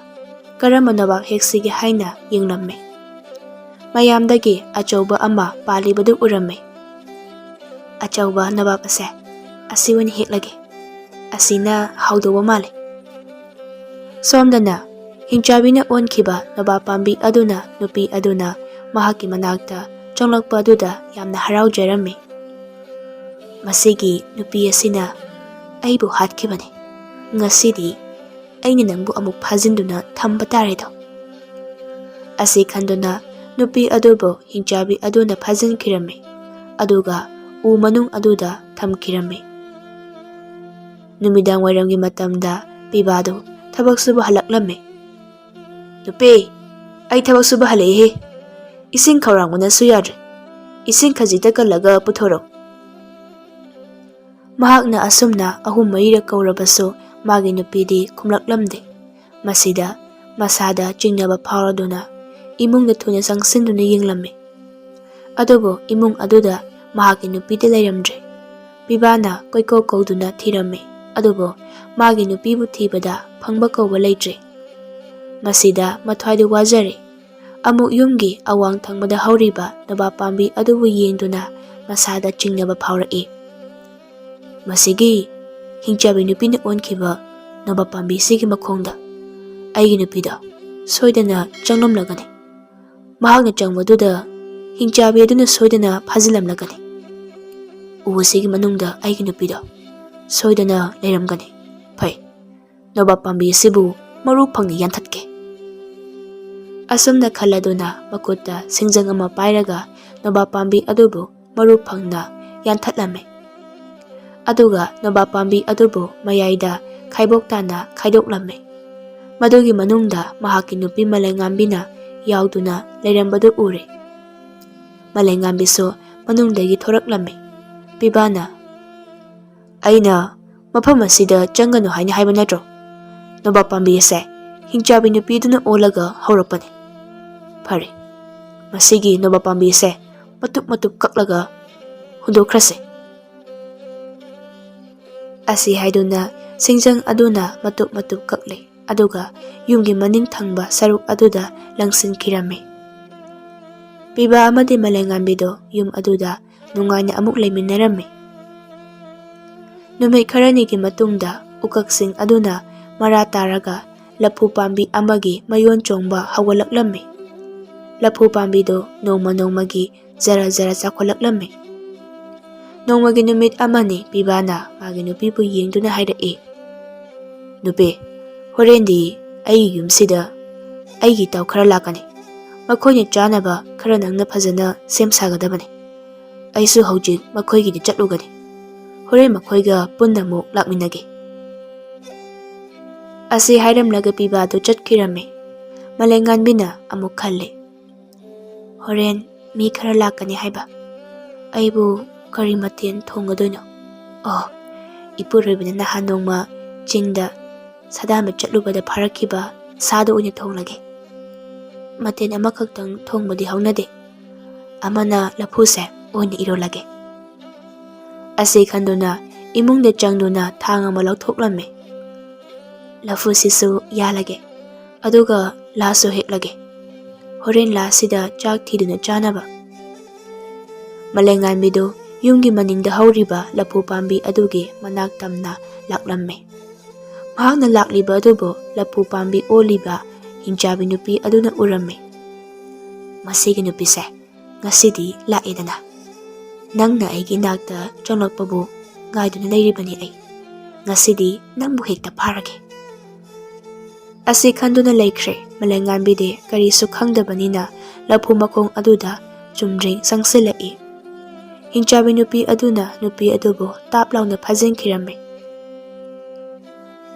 ꯀꯔꯝꯕ ꯅꯣꯕꯥꯞ ꯍꯦꯛꯁꯤꯒꯦ ꯍꯥꯏꯅ ꯌꯦꯡꯂꯝꯃꯤ꯫ ꯃꯌꯥꯝꯗꯒꯤ ꯑꯆꯧꯕ ꯑꯃ ꯄꯥꯜꯂꯤꯕꯗꯨ ꯎꯔꯝꯃꯤ꯫ "ꯑꯆꯧꯕ ꯅꯣꯕꯥꯞ ꯑꯁꯦ ꯑꯁꯤ ꯑꯣꯏꯅ ꯍꯦꯛꯂꯒꯦ꯫ ꯑꯁꯤꯅ ꯍꯥꯎꯗꯧꯕ ꯃꯥꯜꯂꯤ꯫" ꯁꯣꯝꯗꯅ ꯍꯤꯡꯆꯥꯕꯤꯅ ꯑꯣꯟꯈꯤꯕ ꯅꯣꯕꯥꯞ ꯄꯥꯝꯕꯤ ꯑꯗꯨꯅ ꯅꯨꯄꯤ ꯑꯗꯨꯅ ꯃꯍꯥꯛꯀꯤ ꯃꯅꯥꯛꯇ ꯆꯪꯂꯛꯄ ꯑꯗꯨꯗ ꯌꯥꯝꯅ ꯍꯔꯥꯎꯖꯔꯝꯃꯤ꯫ "ꯃꯁꯤꯒꯤ ꯅꯨꯄꯤ ꯑꯁꯤꯅ ꯑꯩꯕꯨ ꯍꯥꯠꯈꯤꯕꯅꯤ꯫ ꯉꯁꯤꯗꯤ ꯑꯩꯅ ꯅꯪꯕꯨ ꯑꯃꯨꯛ ꯐꯥꯖꯤꯟꯗꯨꯅ ꯊꯝꯕ ꯇꯥꯔꯦꯗꯣ꯫" ꯑꯁꯤ ꯈꯟꯗꯨꯅ ꯅꯨꯄꯤ ꯑꯗꯨꯕꯨ ꯍꯤꯡꯆꯥꯕꯤ ꯑꯗꯨꯅ ꯐꯥꯖꯤꯟꯈꯤꯔꯝꯃꯤ, ꯑꯗꯨꯒ ꯎ ꯃꯅꯨꯡ ꯑꯗꯨꯗ ꯊꯝꯈꯤꯔꯝꯃꯤ꯫ ꯅꯨꯃꯤꯗꯥꯡ ꯋꯥꯏꯔꯝꯒꯤ ꯃꯇꯝꯗ ꯄꯤꯕꯥꯗꯨ ꯊꯕꯛ ꯁꯨꯕ ꯍꯜꯂꯛꯂꯝꯃꯤ꯫ "ꯅꯨꯄꯤ, ꯑꯩ ꯊꯕꯛ ꯁꯨꯕ ꯍꯜꯂꯛꯏꯍꯦ꯫ ꯏꯁꯤꯡ ꯈꯧꯔꯥꯡꯕꯅꯁꯨ ꯌꯥꯗ꯭ꯔꯦ꯫ ꯏꯁꯤꯡ ꯈꯖꯤꯛꯇ ꯀꯜꯂꯒ ꯄꯨꯊꯣꯔꯛꯎ꯫" ꯃꯍꯥꯛꯅ ꯑꯁꯨꯝꯅ ꯑꯍꯨꯝ ꯃꯔꯤꯔꯛ ꯀꯧꯔꯕꯁꯨ ꯃꯥꯒꯤ ꯅꯨꯄꯤꯗꯤ ꯈꯨꯝꯂꯛꯂꯝꯗꯦ꯫ ꯃꯁꯤꯗ ꯃꯁꯥꯗ ꯆꯤꯡꯅꯕ ꯐꯥꯎꯔꯗꯨꯅ ꯏꯃꯨꯡꯗ ꯊꯨꯅ ꯆꯪꯁꯤꯟꯗꯨꯅ ꯌꯦꯡꯂꯝꯃꯤ꯫ ꯑꯗꯨꯕꯨ ꯏꯃꯨꯡ ꯑꯗꯨꯗ ꯃꯍꯥꯛꯀꯤ ꯅꯨꯄꯤꯗꯤ ꯂꯩꯔꯝꯗ꯭ꯔꯦ꯫ ꯄꯤꯕꯥꯅ ꯀꯣꯏꯀꯧ ꯀꯧꯗꯨꯅ ꯊꯤꯔꯝꯃꯤ, ꯑꯗꯨꯕꯨ ꯃꯥꯒꯤ ꯅꯨꯄꯤꯕꯨ ꯊꯤꯕꯗ ꯐꯪꯕ ꯀꯧꯕ ꯂꯩꯇ꯭ꯔꯦ꯫ ꯃꯁꯤꯗ ꯃꯊ꯭ꯋꯥꯏꯗꯨ ꯋꯥꯖꯔꯦ꯫ ꯑꯃꯨꯛ ꯌꯨꯝꯒꯤ ꯑꯋꯥꯡ ꯊꯪꯕꯗ ꯍꯧꯔꯤꯕ ꯅꯣꯕꯥꯞ ꯄꯥꯝꯕꯤ ꯑꯗꯨꯕꯨ ꯌꯦꯡꯗꯨꯅ ꯃꯁꯥꯗ ꯆꯤꯡꯅꯕ ꯐꯥꯎꯔꯛꯏ꯫ "ꯃꯁꯤꯒꯤ ꯍꯤꯡꯆꯥꯕꯤ ꯅꯨꯄꯤꯅ ꯑꯣꯟꯈꯤꯕ ꯅꯣꯕꯥꯞ ꯄꯥꯝꯕꯤꯁꯤꯒꯤ ꯃꯈꯣꯡꯗ ꯑꯩꯒꯤ ꯅꯨꯄꯤꯗꯣ ꯁꯣꯏꯗꯅ ꯆꯪꯂꯝꯂꯒꯅꯤ꯫ ꯃꯍꯥꯛꯅ ꯆꯪꯕꯗꯨꯗ ꯍꯤꯡꯆꯥꯕꯤ ꯑꯗꯨꯅ ꯁꯣꯏꯗꯅ ꯐꯥꯖꯤꯜꯂꯝꯂꯒꯅꯤ꯫ ꯎ ꯑꯁꯤꯒꯤ ꯃꯅꯨꯡꯗ ꯑꯩꯒꯤ ꯅꯨꯄꯤꯗꯣ ꯁꯣꯏꯗꯅ ꯂꯩꯔꯝꯒꯅꯤ꯫ ꯐꯩ, ꯅꯣꯕꯥꯞ ꯄꯥꯝꯕꯤ ꯑꯁꯤꯕꯨ ꯃꯔꯨ ꯐꯪꯅ ꯌꯥꯟꯊꯠꯀꯦ꯫" ꯑꯁꯨꯝꯅ ꯈꯜꯂꯗꯨꯅ ꯃꯈꯨꯠꯇ ꯁꯤꯡꯖꯪ ꯑꯃ ꯄꯥꯏꯔꯒ ꯅꯣꯕꯥꯞ ꯄꯥꯝꯕꯤ ꯑꯗꯨꯕꯨ ꯃꯔꯨ ꯐꯪꯅ ꯌꯥꯟꯊꯠꯂꯝꯃꯤ꯫ ꯑꯗꯨꯒ ꯅꯣꯕꯥꯞ ꯄꯥꯝꯕꯤ ꯑꯗꯨꯕꯨ ꯃꯌꯥꯏꯗ ꯈꯥꯏꯕꯣꯛ ꯇꯥꯅ ꯈꯥꯏꯗꯣꯛꯂꯝꯃꯤ꯫ ꯃꯗꯨꯒꯤ ꯃꯅꯨꯡꯗ ꯃꯍꯥꯛꯀꯤ ꯅꯨꯄꯤ ꯃꯂꯩꯉꯥꯝꯕꯤꯅ ꯌꯥꯎꯗꯨꯅ ꯂꯩꯔꯝꯕꯗꯨ ꯎꯔꯦ꯫ ꯃꯂꯩꯉꯥꯝꯕꯤꯁꯨ ꯃꯅꯨꯡꯗꯒꯤ ꯊꯣꯔꯛꯂꯝꯃꯤ꯫ ꯄꯤꯕꯥꯅ, "ꯑꯩꯅ ꯃꯐꯝ ꯑꯁꯤꯗ ꯆꯪꯒꯅꯨ ꯍꯥꯏꯅ ꯍꯥꯏꯕ ꯅꯠꯇ꯭ꯔꯣ? ꯅꯣꯕꯥꯞ ꯄꯥꯝꯕꯤ ꯑꯁꯦ ꯍꯤꯡꯆꯥꯕꯤ ꯅꯨꯄꯤꯗꯨꯅ ꯑꯣꯜꯂꯒ ꯍꯧꯔꯛꯄꯅꯤ꯫ ꯐꯔꯦ, ꯃꯁꯤꯒꯤ ꯅꯣꯕꯥꯞ ꯄꯥꯝꯕꯤ ꯑꯁꯦ ꯃꯇꯨꯞ ꯃꯇꯨꯞ ꯀꯛꯂꯒ ꯍꯨꯟꯗꯣꯛꯈ꯭ꯔꯁꯦ꯫" ꯑꯁꯤ ꯍꯥꯏꯗꯨꯅ ꯁꯤꯡꯖꯪ ꯑꯗꯨꯅ ꯃꯇꯨꯞ ꯃꯇꯨꯞ ꯀꯛꯂꯦ, ꯑꯗꯨꯒ ꯌꯨꯝꯒꯤ ꯃꯅꯤꯡ ꯊꯪꯕ ꯁꯔꯨꯛ ꯑꯗꯨꯗ ꯂꯪꯁꯤꯟꯈꯤꯔꯝꯃꯤ꯫ ꯄꯤꯕꯥ ꯑꯃꯗꯤ ꯃꯂꯩꯉꯥꯟꯕꯤꯗꯣ ꯌꯨꯝ ꯑꯗꯨꯗ ꯅꯨꯡꯉꯥꯏꯅ ꯑꯃꯨꯛ ꯂꯩꯃꯤꯟꯅꯔꯝꯃꯤ꯫ ꯅꯨꯃꯤꯠ ꯈꯔꯅꯤꯒꯤ ꯃꯇꯨꯡꯗ ꯎꯀꯛꯁꯤꯡ ꯑꯗꯨꯅ ꯃꯔꯥ ꯇꯥꯔꯒ ꯂꯐꯨ ꯄꯥꯝꯕꯤ ꯑꯃꯒꯤ ꯃꯌꯣꯟ ꯆꯣꯡꯕ ꯍꯧꯒꯠꯂꯛꯂꯝꯃꯤ꯫ ꯂꯐꯨ ꯄꯥꯝꯕꯤꯗꯨ ꯅꯣꯡꯃ ꯅꯣꯡꯃꯒꯤ ꯖꯔ ꯖꯔ ꯆꯥꯎꯈꯠꯂꯛꯂꯝꯃꯤ꯫ ꯅꯣꯡꯃꯒꯤ ꯅꯨꯃꯤꯠ ꯑꯃꯅꯤ ꯄꯤꯕꯥꯅ ꯃꯥꯒꯤ ꯅꯨꯄꯤꯕꯨ ꯌꯦꯡꯗꯨꯅ ꯍꯥꯏꯔꯛꯏ, "ꯅꯨꯄꯤ, ꯍꯣꯔꯦꯟꯗꯤ ꯑꯩꯒꯤ ꯌꯨꯝꯁꯤꯗ ꯑꯩꯒꯤ ꯏꯇꯥꯎ ꯈꯔ ꯂꯥꯛꯀꯅꯤ꯫ ꯃꯈꯣꯏꯅ ꯆꯥꯅꯕ ꯈꯔ ꯅꯪꯅ ꯐꯖꯅ ꯁꯦꯝ ꯁꯥꯒꯗꯕꯅꯤ꯫ ꯑꯩꯁꯨ ꯍꯧꯖꯤꯛ ꯃꯈꯣꯏꯒꯤꯗ ꯆꯠꯂꯨꯒꯅꯤ꯫ ꯍꯣꯔꯦꯟ ꯃꯈꯣꯏꯒ ꯄꯨꯟꯅ ꯑꯃꯨꯛ ꯂꯥꯛꯃꯤꯟꯅꯒꯦ꯫" ꯑꯁꯤ ꯍꯥꯏꯔꯝꯂꯒ ꯄꯤꯕꯥꯗꯨ ꯆꯠꯈꯤꯔꯝꯃꯤ꯫ ꯃꯂꯩꯉꯥꯟꯕꯤꯅ ꯑꯃꯨꯛ ꯈꯜꯂꯤ, "ꯍꯣꯔꯦꯟ ꯃꯤ ꯈꯔ ꯂꯥꯛꯀꯅꯤ ꯍꯥꯏꯕ꯫ ꯑꯩꯕꯨ ꯀꯔꯤ ꯃꯊꯦꯜ ꯊꯣꯡꯒꯗꯣꯏꯅꯣ? ꯑꯣ, ꯏꯄꯨꯔꯣꯏꯕꯅ ꯅꯍꯥꯟ ꯅꯣꯡꯃ ꯆꯤꯡꯗ ꯁꯥꯗꯥꯟꯕ ꯆꯠꯂꯨꯕꯗ ꯐꯥꯔꯛꯈꯤꯕ ꯁꯥꯗꯨ ꯑꯣꯏꯅ ꯊꯣꯡꯂꯒꯦ꯫ ꯃꯊꯦꯜ ꯑꯃꯈꯛꯇꯪ ꯊꯣꯡꯕꯗꯤ ꯍꯧꯅꯗꯦ꯫ ꯑꯃꯅ ꯂꯐꯨꯁꯦ ꯑꯣꯏꯅ ꯏꯔꯣꯜꯂꯒꯦ꯫" ꯑꯁꯤ ꯈꯟꯗꯨꯅ ꯏꯃꯨꯡꯗ ꯆꯪꯗꯨꯅ ꯊꯥꯡ ꯑꯃ ꯂꯧꯊꯣꯛꯂꯝꯃꯤ꯫ "ꯂꯐꯨꯁꯤꯁꯨ ꯌꯥꯜꯂꯒꯦ, ꯑꯗꯨꯒ ꯂꯥꯁꯨ ꯍꯦꯛꯂꯒꯦ꯫ ꯍꯣꯔꯦꯟ ꯂꯥꯁꯤꯗ ꯆꯥꯛ ꯊꯤꯗꯨꯅ ꯆꯥꯅꯕ꯫ ꯃꯂꯩꯉꯥꯟꯕꯤꯗꯨ ꯌꯨꯝꯒꯤ ꯃꯅꯤꯡꯗ ꯍꯧꯔꯤꯕ ꯂꯐꯨ ꯄꯥꯝꯕꯤ ꯑꯗꯨꯒꯤ ꯃꯅꯥꯛ ꯇꯝꯅ ꯂꯥꯛꯂꯝꯃꯤ꯫ ꯃꯍꯥꯛꯅ ꯂꯥꯛꯂꯤꯕ ꯑꯗꯨꯕꯨ ꯂꯐꯨ ꯄꯥꯝꯕꯤ ꯑꯣꯜꯂꯤꯕ ꯍꯤꯡꯆꯥꯕꯤ ꯅꯨꯄꯤ ꯑꯗꯨꯅ ꯎꯔꯝꯃꯤ꯫ "ꯃꯁꯤꯒꯤ ꯅꯨꯄꯤꯁꯦ ꯉꯁꯤꯗꯤ ꯂꯥꯛꯑꯦꯗꯅ꯫ ꯅꯪꯅ ꯑꯩꯒꯤ ꯏꯅꯥꯛꯇ ꯆꯪꯂꯛꯄꯕꯨ ꯉꯥꯏꯗꯨꯅ ꯂꯩꯔꯤꯕꯅꯤ ꯑꯩ꯫ ꯉꯁꯤꯗꯤ ꯅꯪꯕꯨ ꯍꯦꯛꯇ ꯐꯥꯔꯒꯦ"꯫ ꯑꯁꯤ ꯈꯟꯗꯨꯅ ꯂꯩꯈ꯭ꯔꯦ ꯃꯂꯩꯉꯥꯟꯕꯤꯗꯤ꯫ ꯀꯔꯤꯁꯨ ꯈꯪꯗꯕꯅꯤꯅ ꯂꯐꯨ ꯃꯈꯣꯡ ꯑꯗꯨꯗ ꯆꯨꯝꯗ꯭ꯔꯤꯡ ꯆꯪꯁꯤꯜꯂꯛꯏ꯫ ꯍꯤꯡꯆꯥꯕꯤ ꯅꯨꯄꯤ ꯑꯗꯨꯅ ꯅꯨꯄꯤ ꯑꯗꯨꯕꯨ ꯇꯥꯞ ꯂꯥꯎꯅ ꯐꯥꯖꯤꯟꯈꯤꯔꯝꯃꯤ꯫